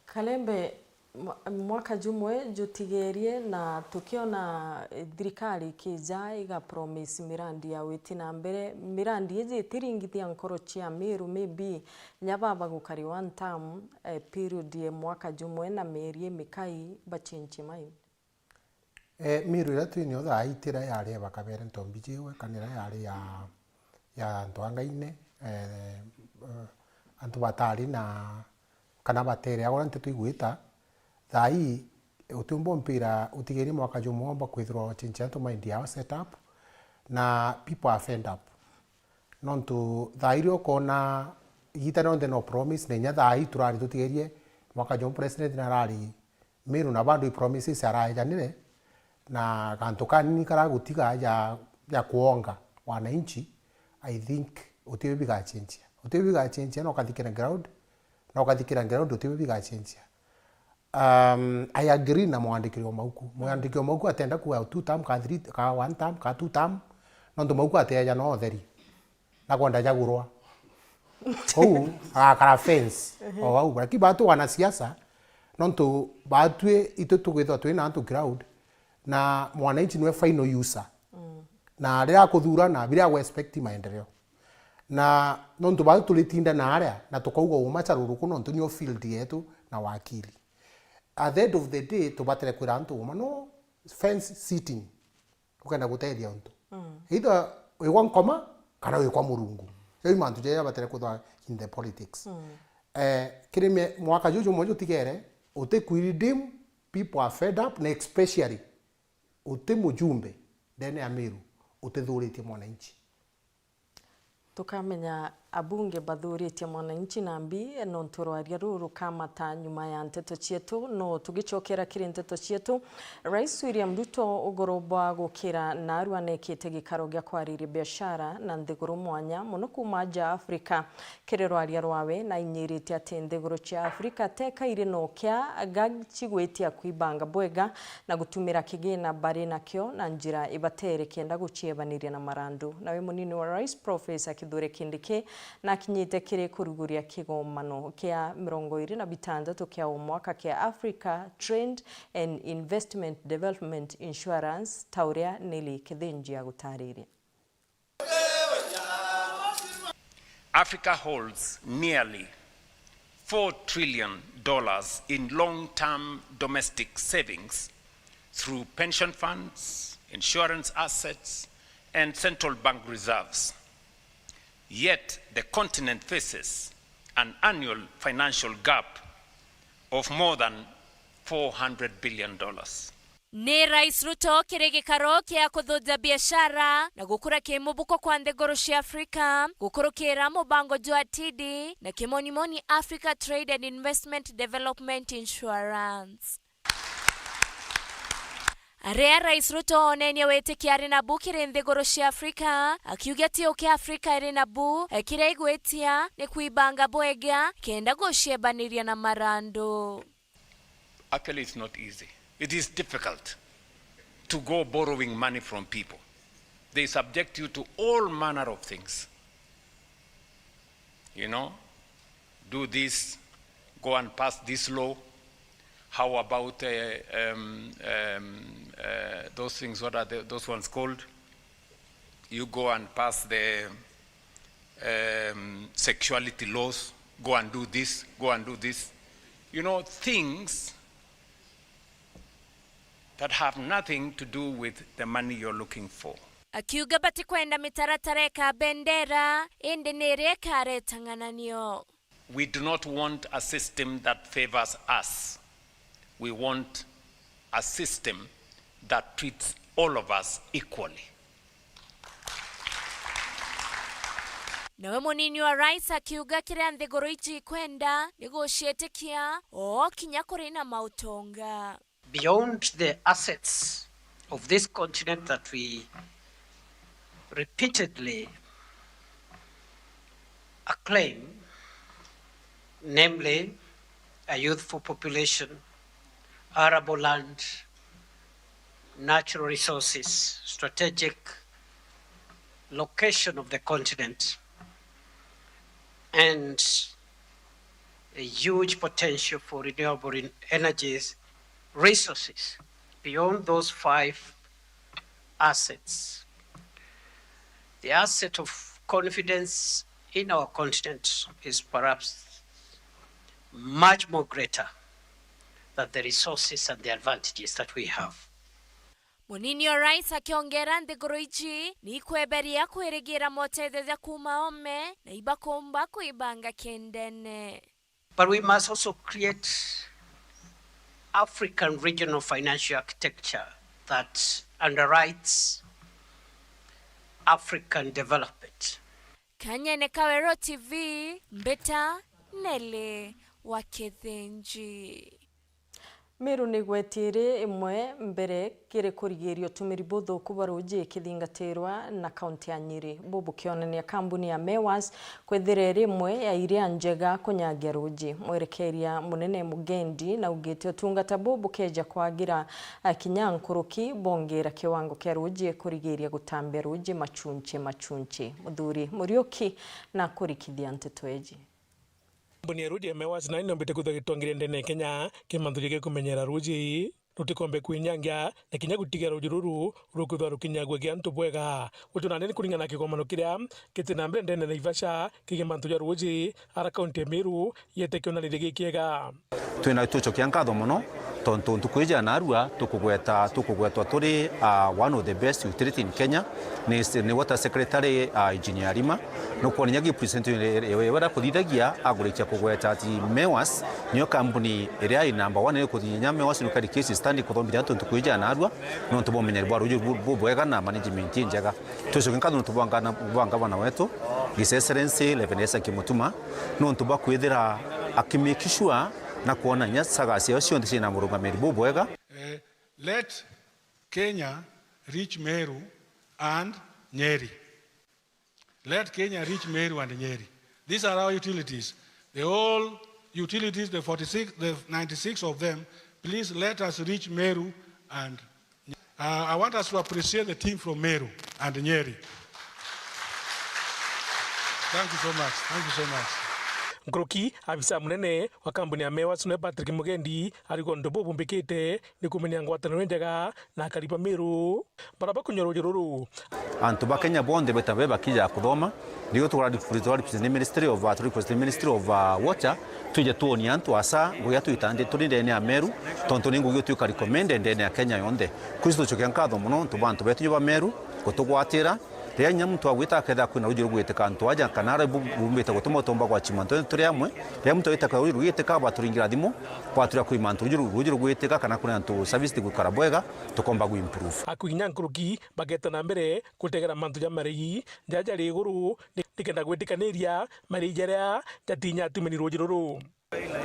Kalembe, mwa-, mwaka jumwe jutigerie na tukiona, eh, thirikari ikija iga promise mirandi ya witi na mbere, mirandi iji itiringithia nkoro cia Miru, maybe nya baba gukari one term, eh, period ya mwaka jumwe na mieri imikai bachinchi mai. Eh, Miru iria twinio thaa ii ti iria yari ya bakabere ntombi jiwe, kana iria yari ya, ya antu a Ngaine, eh, eh, antu batari na, kana batereagwa na nteto igwita. Thaa ii, utiumba umpira utigerie mwaka jumwe womba kwithirwa uchinchia antu mind yao set up, na people are fed up. Nontu thaa iria ukona igita rionthe no promise, na inya thaa ii turari tutigerie mwaka jumwe president narari Miru na bado i promises araejanire, na gantu kanini karagutiga ja, ja kuonga wananchi, I think utio bigachenjia. Utio bigachenjia, na ukathikira ground, na ukathikira ground, utio bigachenjia. Um, I agree na mwandikiri wa mauku. Mwandikiri wa mauku atenda kuga two term, ka three, ka one term, ka two term, nontu mauku ateeja no utheri. Na kwenda jagurwa. Kou agakara fence. Ehe. O au. Lakini batu wanasiasa, nontu batwi itu tugwithwa twina antu crowd, na mwananchi niwe final user. Mm. Na riria akuthurana, biria agu expect maendeleo. Na nontu batu turitinda na aria, na tukauga uma caruruku nontu nio field yetu na wakili. At the end of the day, tubatire kwira antu uma, no fence sitting. Ukenda gutethia untu. Mm. Either wikwa nkoma, kana wikwa Murungu. Jau i mantu jaria jabatire kwithwa in the politics. Mm. Eh, kiri mie-, mwaka juju jumwe jutigere, uti kwi redeem, people are fed up, na especially uti mujumbe ndene ya Miru, utithuritie mwananchi. Tukamenya abunge bathuritie mwananchi nambi, nontu rwaria ruru rukamata nyuma ya nteto cietu. No tugicokera kiri nteto cietu, Rais William Ruto ugoro bwa gukira naarua nekite gikaro gia kwariria biashara na nthiguru mwanya mono kuuma aja Africa. Kiri rwaria rwawe, nainyirite ati nthiguru cia Africa teka iri no kia ga cigwitia kwibanga bwega na gutumira kigina bari nakio na njira ibatere kenda guciebaniria na marandu. Nawe munini wa rais, Professor Kithure Kindiki, nakinyite kiri kuruguria kigomano kia mirongo iri na bitantatu kia o mwaka kia Africa Trade and Investment Development Insurance, ta uria Nelly Kithinji agutariria. Africa holds nearly four trillion dollars in long-term domestic savings through pension funds, insurance assets, and central bank reserves. Yet the continent faces an annual financial gap of more than four hundred billion dollars. Ni Rais Ruto kiri gikaro kia kuthuja biashara na gukura kimubuko kwa nthiguru cia Africa, gukurukira mubango jwa T D na kimonimoni Africa Trade and Investment Development Insurance. Aria Rais Ruto onenie witikia ari nabu kiri nthiguru cia Africa, akiuga tiu kia Africa iri nabu, kiria igwitia ni kwibanga bwega kenda guciebaniria na marandu. Actually, it's not easy. It is difficult to go borrowing money from people. They subject you to all manner of things. You know, do this, go and pass this law. How about, uh, um, um, uh, those things? What are the, those ones called? You go and pass the, um, sexuality laws, go and do this, go and do this. You know, things that have nothing to do with the money you're looking for. Akiuga batikwenda mitaratara ika bendera, indi ni iria ikareta ng'ananio. We do not want a system that favors us. We want a system that treats all of us equally. Nawe munini wa rais akiuga kiria nthiguru iji ikwenda ni guciitikia o kinya kuri na mautonga. Beyond the assets of this continent that we repeatedly acclaim, namely a youthful population, arable land, natural resources, strategic location of the continent, and a huge potential for renewable en-, energies resources. Beyond those five assets, the asset of confidence in our continent is perhaps much more greater than the resources and the advantages that we have. Munini o rais akiongera nthiguru iji ni ikweberia kwirigira motetheria kuuma oome na ibakumba kwibanga kindene. But we must also create African regional financial architecture that underwrites African development. Kanyene ka Weru T V, Mbita Nelly wa Kithinji. Meru nigwetie iri imwe mbere kiri kurigiria utumiri buthuku bwa ruuji ikithingatirwa na kaunti ya Nyeri, bu bukionania kambuni ya Mewas kwithira iri imwe ya iria njega kunyagia ruuji. Mwerekeria munene Mugendi naugite utungata bu bukeja kwagira, a, kinya nkuruki bongira kiwango kia ruuji kurigiria gutambia ruuji machunchi machunchi. Muthuri Muriuki na kurikithia nteto iji. Kambuni ya ruuji ya Mewas nayo niombite kwithwa gitongeria ndene ya Kenya kiri mantu jegii kumenyera ruuji rutikombe kwinyangia na kinya gutiga ruuji ruru rukwithwa rukinyagua ki antu bwega. Gutu nandi ni kuringana na kigomano kiria giti na mbere ndene ya Naivasha kigii mantu ja ruuji ara kaunti ya Meru yete kionaniria gikiega. Twina tucokia nkatho mono tontu ntuku iji ya narua tukugweta, tukugwetwa turi, ah, one of the best utility in Kenya ni, ni water secretary, ah, Engineer Rima. Nukwona inya gi presentation iria kuthithagia agurikia kugweta ati Mewas niyo kambuni iria i number one iri kuthithia inya Mewas ni kari case study kuthomithia antu ntuku iji ya narua nontu bwa umenyeri bwa ruuji bu-, bubwega na management injega. Tucoke nkatho nontu bwa ngana-, bwa ngavana wetu, His Excellency Reverend Isaac Mutuma, nontu bwa kwithira aki make sure na kwona inya saga ciao cionthe ciina murungamiri bubwega. Eh, let Kenya reach Meru and Nyeri. Let Kenya reach Meru and Nyeri. These are our utilities. The whole utilities, the forty-six, the ninety-six of them, please let us reach Meru and Uh, I want us to appreciate the team from Meru and Nyeri. Thank you so much. Thank you so much. Nkuruki, abisa munene wa kambuni ya Mewas niwe Patrick Mugendi arigwa untu bubumbikite ni kumenya ngwataniro njega na akari ba Meru bara bakunywa ruuji ruru. Antu ba Kenya bonthe beta be bakija kuthoma, nigo tukora represent ni Ministry of, uh, request ni Ministry of, uh, Water, twije tuonie antu asa ngugi iria twitante turi ndene ya Meru, tontu ni ngugi utwika recommended ndene ya Kenya yonthe. Kwisi tucokia nkatho mono nontu bwa antu betu ba Meru gutugwatira. Riria inya muntu agwita akethira kwina ruuji rugwitika antu aja kana aria bu-, bumbite gutuma utomba gwachima antu turi amwe, riria muntu agwita kwina ruuji rugwitika bwaturingira thimu, bwatwira kwima antu ruuji ru-, ruuji rugwitika kana kwina antu service tigwikara bwega, tukomba gu improve. Akui kinya nkuruki bageta na mbere gutegera mantu ja marei jaria jari iguru ni-, nikenda gwitikaniria marei jaria jatinya atumeni ruuji ruru.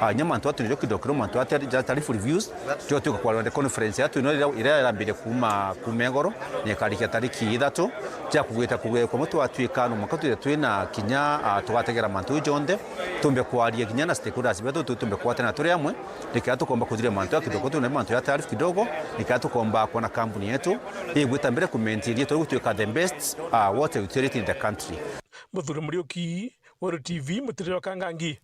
Ah, inya mantu atu nijo kidogo kidogo mantu atu ja tariff reviews, jo tuka kwa the conference yatu ino iria, iria irambirie kuma, kuma igoro, na ikarikia tariki ithatu, ja kugwita kugwe kwa mutu atwika no mwaka twire twina kinya, ah, tugategera mantu jonthe, tumbe kwaria kinya na stakeholders betu, tu-, tumbe kwatana turi amwe, nikenda tukomba kuthiria mantu ya kidogo, tuna mantu ya tariff kidogo, nikenda tukomba kuona kambuni yetu igwita mbere ku maintain yetu gutwika the best, ah, water utility in the country. Muthuri Muriuki, Weru T V, mutiriro Kangangi.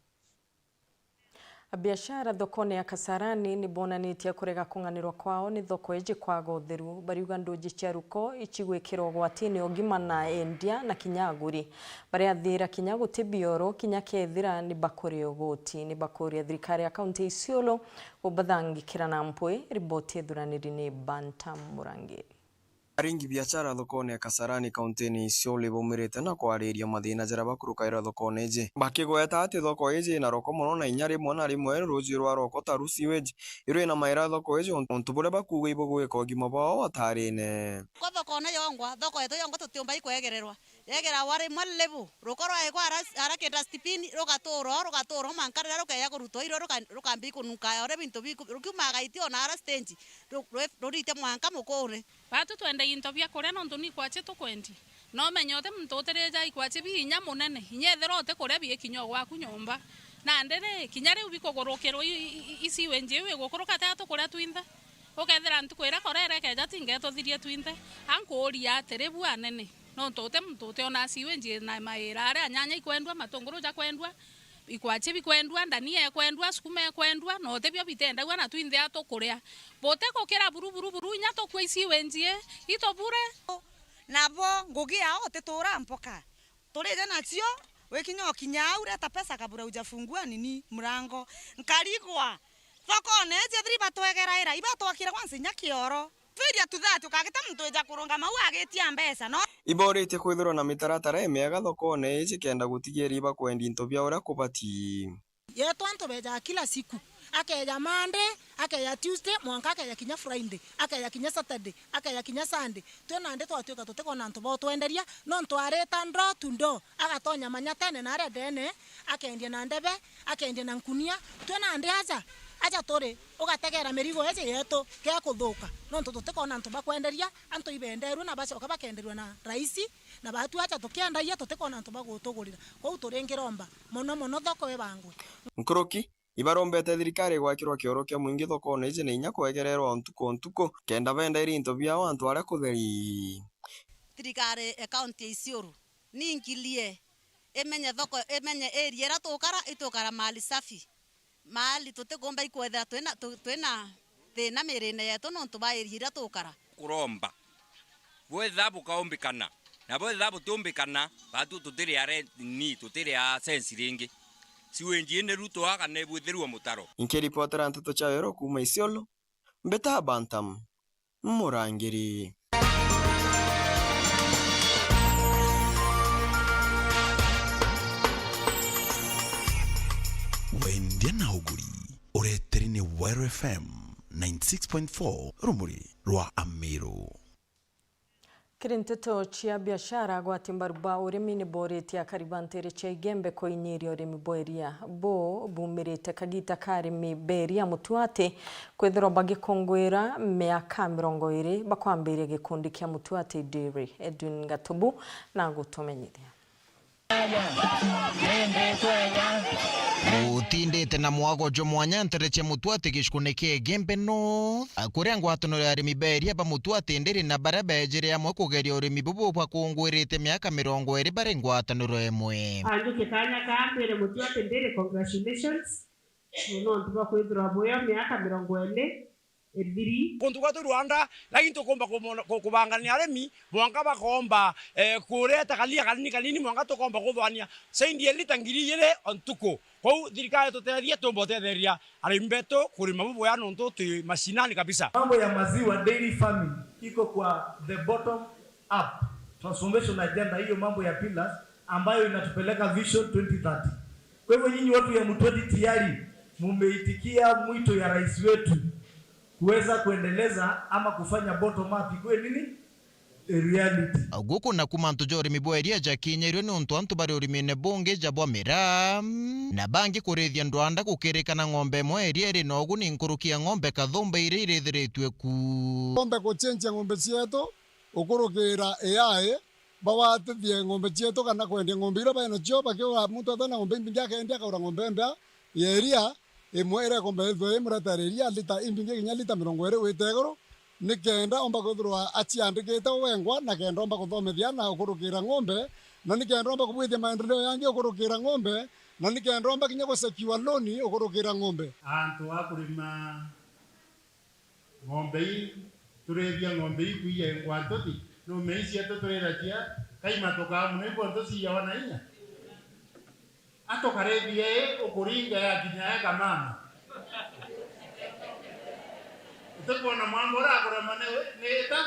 Abiashara thokone ya Kasarani ni bonanitie kurega kung'anirwa kwao ni thoko iji kwaga utheru. Bariuga nduji cia ruko icigwikirwa ugwatini ugima na endia na kinya aguri. Bariathira kinya guti bioro, kinya kethira ni bakuria ugoti. Ni bakuria thirikari ya kaunti ya Isiolo kubathangikira na mpwi. Riboti ithuraniri ni Bantam Murangiri. Aringi biashara thokone ya Kasarani, kauntini ya Isiolo, baumirite na kwariria mathina jaria bakurukaira thokone iji, bakigweta ati thoko iji ina roko mono na inya rimwe na rimwe ruji rwa roko taru sewage irwinamaira thoko iji, untu buria bakuuga ibugwika ugima bwao atarine. Kwa thokone yongwa, thoko yetu yongwa tutiumba ikwegererwa. Yegera wa rimwe level, ruko rwaigwa ara, ara ki dustbin, rugatura o, rugatura o mwanka riria rukeja kurutwa irio, ruka-, rukambi kununka o uria bintu biku-, rukiumaga iti ona ara stage, ru-, rwe-, rurite mwanka mukure. Batu twendagia into bia kuria nontu ni ikwachi tukwendia. No menye uti muntu utirija ikwachi bi inya munene, inya ethirwa uti kuria bi ikinya o gwaku nyomba. Nandi ri, kinya riu bikugurukirwa i, i, i, i sewage iu igukuruka tia tukuria twinthe. Ukethira ntuku iria korera ikeja tingetuthirie twinthe. A nkuuria atiri, bu anene, nontu uti muntu utiona sewage na maira aria nyanya ikwendua, matunguru jakwendua, ikwachi bikwendua, ndania ikwendua, sukuma ikwendua, na uti bio bitendagua na twinthe a tukuria. Buti gukira buru, buru, buru, inya tukua i sewage ii, itubure. Nabo ngugi yao utituura mpoka. Turije nacio, wikinya ukinya au, reta pesa kabla hujafungua nini mlango. Nkarigwa. Thokone iji thiri batwegeraira, ibatwakire kwanza inya kioro. Failure to that, ukagita muntu wija kurungama au agitia mbeca, no? Iboritie kwithirwa na mitaratara imiega thokone iji kenda gutigiria ibakwendia into bia uria kubati. Yetu antu bejaga kila siku. Akeja Monday, akeja Tuesday, mwanka akeja kinya Friday, akeja kinya Saturday, akeja kinya Sunday. Twi nandi twatuika tutikwona antu ba utwenderia, nontu arita door to door, agatonya manyatene na aria ndene, akendia na ndebe, akendia na nkunia. Twi nandi aja, aja turi, ugategera mirigo iji yetu, gekuthuka, nontu tutikwona antu ba kwenderia, antu ibenderue na bacoka bakenderua na raisi, na batu aja tukiendagia tutikwona antu ba gutugurira. Kwou turingiromba mono mono thoko ibangwe. Nkuruki, ibarombete thirikari gwakirwa kioro kia mwingi thokone iji na inya kwegererwa o ntuku o ntuku, kenda benderia into biao antu aria kutheri. Thirikari ya kaunti ya Isiolo, ningilie imenye thoko, imenye area iria tukara, itukara mahali safi. Mahali tutikumba ikwethira twina, tu-, twina thina mirine yetu nontu bwa area iria tukara. Kuromba. Bwethira bukaumbikana, na bwethira butiumbikana, batu tutiri a re-, ni, tutiri a sense ringi. Sewage ii ni Ruto a kana ibwithirua mutaro. Inkiripotera nteto cia wero kuuma Isiolo, mbita Bantam Murangiri. Wendia na uguri, ureteri ni Wero F M ninety six point four, rumuri rwa Amiru. Kiri nteto cia biashara, agwati mbaru ba urimi ni boritie akari ba ntere cia Igembe kuinyiria urimi bwa iria. Bo bumirite kagita ka arimi ba iria Mutuati kwithirwa bagikungwira miaka mirongo iri bakwambiria gikundi kia Mutuati Dairy. Edwin Gatubu na gutumenyithia. Gutindite na mwago jwa mwanya ntere cia Mutuati gicukune kia Igembe North, kuria ngwataniro ya arimi ba iria ba Mutuati ndiri na baria bejire amwe kugeria urimi bubu bwakungwirite miaka mirongo iri bari ngwataniro imwe. Anjukie kanya kaa mbire Mutuati ndiri, congratulations. Nontu bwa kwithirwa bwio miaka mirongo iri ithiri. Kuntu gwetu Rwanda, lakini tukumba kumona-, ku-, kubangania arimi, mwanka bakomba, eh, kureta karia kanini kanini, mwanka tukomba kuthwania saindi ya lita ngiri igiri o ntuku. Kwou thirikari tutethie, tumba utetheria arimi betu kurima bubuya nontu twi mashinani kabisa. Mambo ya maziwa, dairy farming, iko kwa the bottom up transformation agenda, hiyo mambo ya pillars ambayo inatupeleka Vision twenty thirty. Kwa hivyo nyinyi watu ya Mtweti tayari mumeitikia mwito ya rais wetu kuweza kuendeleza ama kufanya bottom up ikuwe nini? A reality. Guku naku mantu ja urimi bwa iria jakinyairwe niuntu antu bari urimine bungi ja bwa miraa, na bangi kurithia ndwanda gukirikana ng'ombe imwe iria iri na uguni nkuruki ya ng'ombe kathumba iria irithiritue ku. Ng'ombe kuchenjia ng'ombe cietu gukurukira A I, bagwatithie ng'ombe cietu kana kwendia ng'ombe iria bari nacio, bakiuga muntu athona ng'ombe imbingi akendia, akagura ng'ombe mbea ya iria, imwe iria ikomba ithwe imuretere iria lita imbingi kinya lita mirongo iri gwita iguru, nikenda omba kwithirwa aciandikite wengwa, na kenda omba kuthomithia na gukurukira ng'ombe, na nikenda omba kubwithia maendeleo yangi gukurukira ng'ombe, Na nikenda omba kinya gusekiwa loan ukurukira ng'ombe. Antu a kurima ng'ombe ii, turithia ng'ombe ii kuiyengwa ntuthi, nume ii cietu turira cia kaima tukaa muno, ibwo ntuciiyawa na inya. Atukarithie ii ukuringa yakinya eka mama. Utikwona mwanka uria akurema ni, ni ita?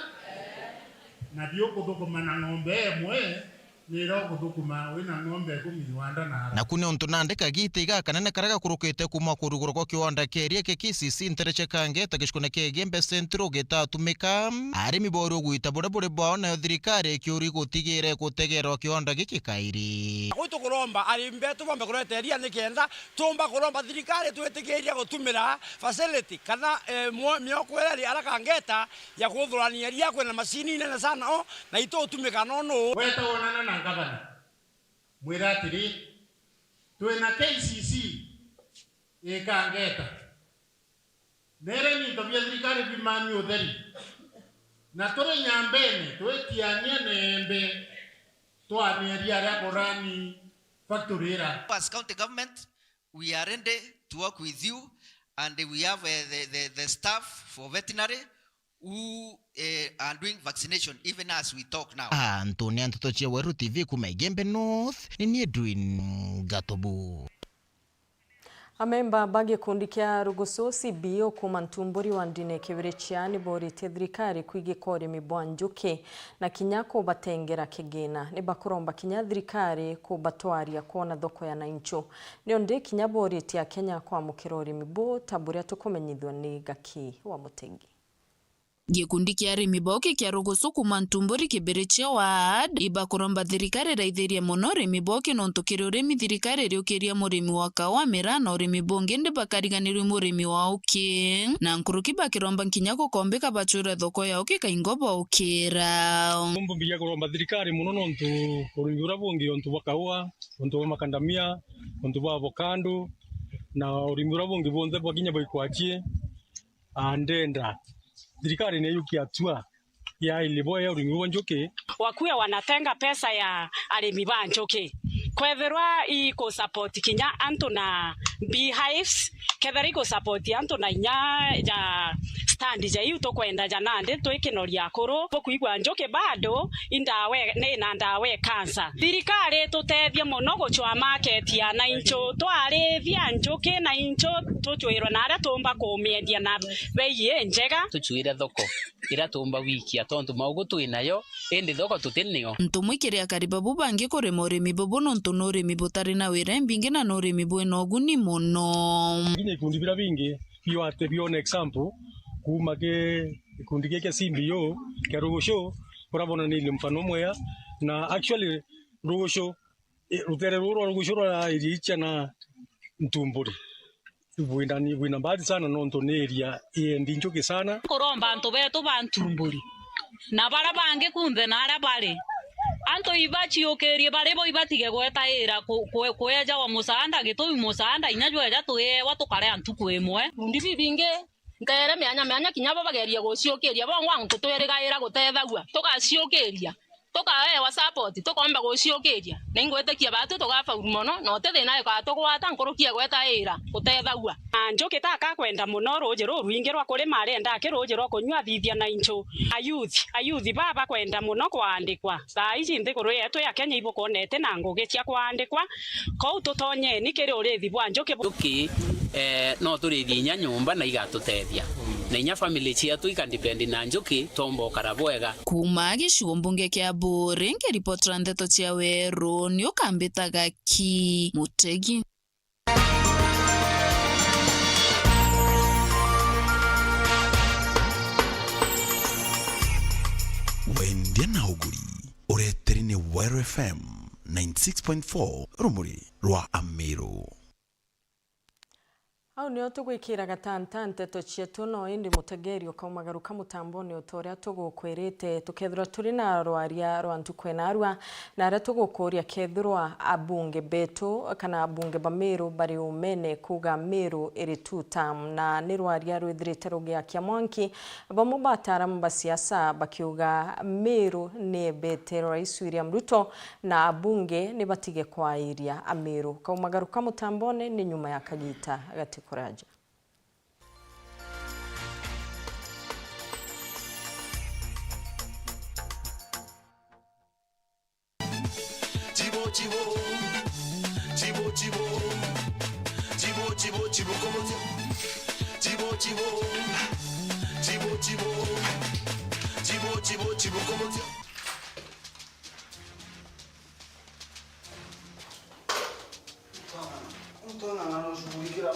Na biukuthukuma na ng'ombe emwe, nira ukuthukuma wina ng'ombe ikumi wanda na ara. Naku ni untu nandi kagiita igakanene karia gakurukite kuuma kurugurwa kwa kiwanda kia iria kia K C C ntere cia Kangeta gicukune kia Igembe Central gitatumika. Arimi boorua ugwita buria buri bwao, nayo thirikari ikiuria igutigiire gutegeerwa kiwanda giki kairi. Kuu tukuromba arimi betu bombe kureta iria nikenda tuumba kuromba thirikari twitikiiria gutumira facility kana, eh, mwo-, mioko iria iri ara Kangeta ya kuthurania iria kwina macini inene sana o, na itutumika no nuu. Weta wonana na ngavana, mwira atiri, twina K C C i Kangeta. Nere ni into bia thirikari bimami utheri. Na turi Nyambene, twitiania na Embe, twamia iria ria kurani factory ira. As county government, we are ready to work with you, and we have, eh, the, the, the staff for veterinary who, eh, are doing vaccination even as we talk now. Antu ni a nteto cia Weru T V kuuma Igembe North, ni nie Edwin Gatobu. Amemba ba gikundi kia Rugusu C B O kuuma Ntumburi wandine Kibirichia ni booritie thirikari kwigika urimi bwa njuki na kinya kubatengera kigina. Ni bakuromba kinya thirikari kubatwaria kwona thoko ya nainchu. Niondi kinya booritie Akenya kwamukira urimi buu ta buria tukumenyithua ni Gaki wa Mutegi. Gikundi kia arimi boki kia Rugusu kuuma Ntumburi Kibirichia ward ibakuromba thirikari iraithirie mono urimi boki, nontu kiri urimi thirikari iriukiria murimi wa kaua, miraa na urimi bungi, indi bakariganirua murimi wa uki, na nkuruki bakiromba nkinya gukombika bacwirwe thoko ya uki kaingo baukira. Mbumbiria kuromba thirikari mono nontu urimi uria bungi, untu bwa kaua, untu bwa makandamia, untu bwa avocado, na urimi uria bungi bwonthe bwa kinya bwa ikwachie, a, ndenda thirikari ni yukie hatua ya ilibo ya urimi bwa njuki. Wakuwe wanatenga pesa ya arimi ba njuki. Kwethirwa iku support kinya antu na beehives, kethira iku support antu na inya ja stand ja iu tukwenda ja nandi twikinoria akuru. Bukwigua njuki bado i ndawa e-, ni na ndawa e cancer. Thirikari itutethie mono gucwa market ya nainchu, twarithia njuki nainchu tucwirwe na aria tuumba kumiendia na bei injega. Tucwire thoko iria tuumba gwikia, tontu maugu twi nayo, indi thoko tuti nio. Ntumwi kiri akari babu bangi kurima urimi bubu, nontu ni urimi butari na wira imbingi na ni urimi bwina uguni mono. Kinya ikundi biria bingi bio ati biona example kuuma ki gikundi giki kia C B O kia Rugucu, buria bonanirie mfano mwea, na actually Rugucu, eh, rutere ruru rwa Rugucu rwa area icia na Ntumburi bwina, bwina mbati sana, nontu ni area iendi njuki sana. Kuromba antu betu ba Ntumburi na baria bangi kunthe na aria bari, antu ibaciukirie bari bo, ibatige gwetaira ku-, ku-, kwejawa musaanda, gitumi musaanda inya jweja tuiewa tukaria ntuku imwe. Bikundi bibingi nteere mianya mianya kinya bo bageria guciukiria, bongwa antu twirigaira gutethagua, tugaciukiria, tukaewa support, tukomba guciukiria. Na ingwitikia batu tugafaulu mono, na uti thina igatugwata nkuruki ya gwetaira gutethagua. Na njuki taka kwenda mono ruuji ruu rwingi rwa kurima, arenda aki ruuji rwa kunyua, athithia nainchu. Ayuthi, ayuthi baa bakwenda mono kwaandikwa. Thaa iji nthiguru yetu ya Kenya ibukonete na ngugi cia kwaandikwa, kou tutonyeni kiri urithi bwa njuki bu- Njuki, eh, no turithie inya nyumba na igatutethia. Na inya family cietu ikadepend na njuki, twomba ukara bwega. Kuuma gicigo mbunge kia Buuri, nkiripotera ndeto cia Weru, ni ukambitaga Ki Mutegi. Wendia na uguri, ureteri ni Weru F M ninety six point four, rumuri rwa Amiru. Au nio tugwikira gatanta nteto cietu, no indi mutegeri ukaumagaruka mutambone o ta uria tugukwirite. Tukethirwa turi na rwaria rwa ntuku ena arua, na aria tugukuria kethirwa abunge betu kana abunge ba Meru bari umene kuuga Meru iri two term, na ni rwaria rwithirite rugiakia mwanki. Bamwe ba ataaramu ba siasa bakiuga Meru ni ebete Rais William Ruto na abunge ni batige kwairia Ameru. Kaumagaruka mutambone ni nyuma ya kagita gati kuraja. Chibo, chibo. Chibo, chibo. Chibo, chibo, chibo, como se-, chibo, chibo. Chibo, chibo. Chibo, chibo, chibo, como se-, mtu ana-, mtu ana-, anashughulikia.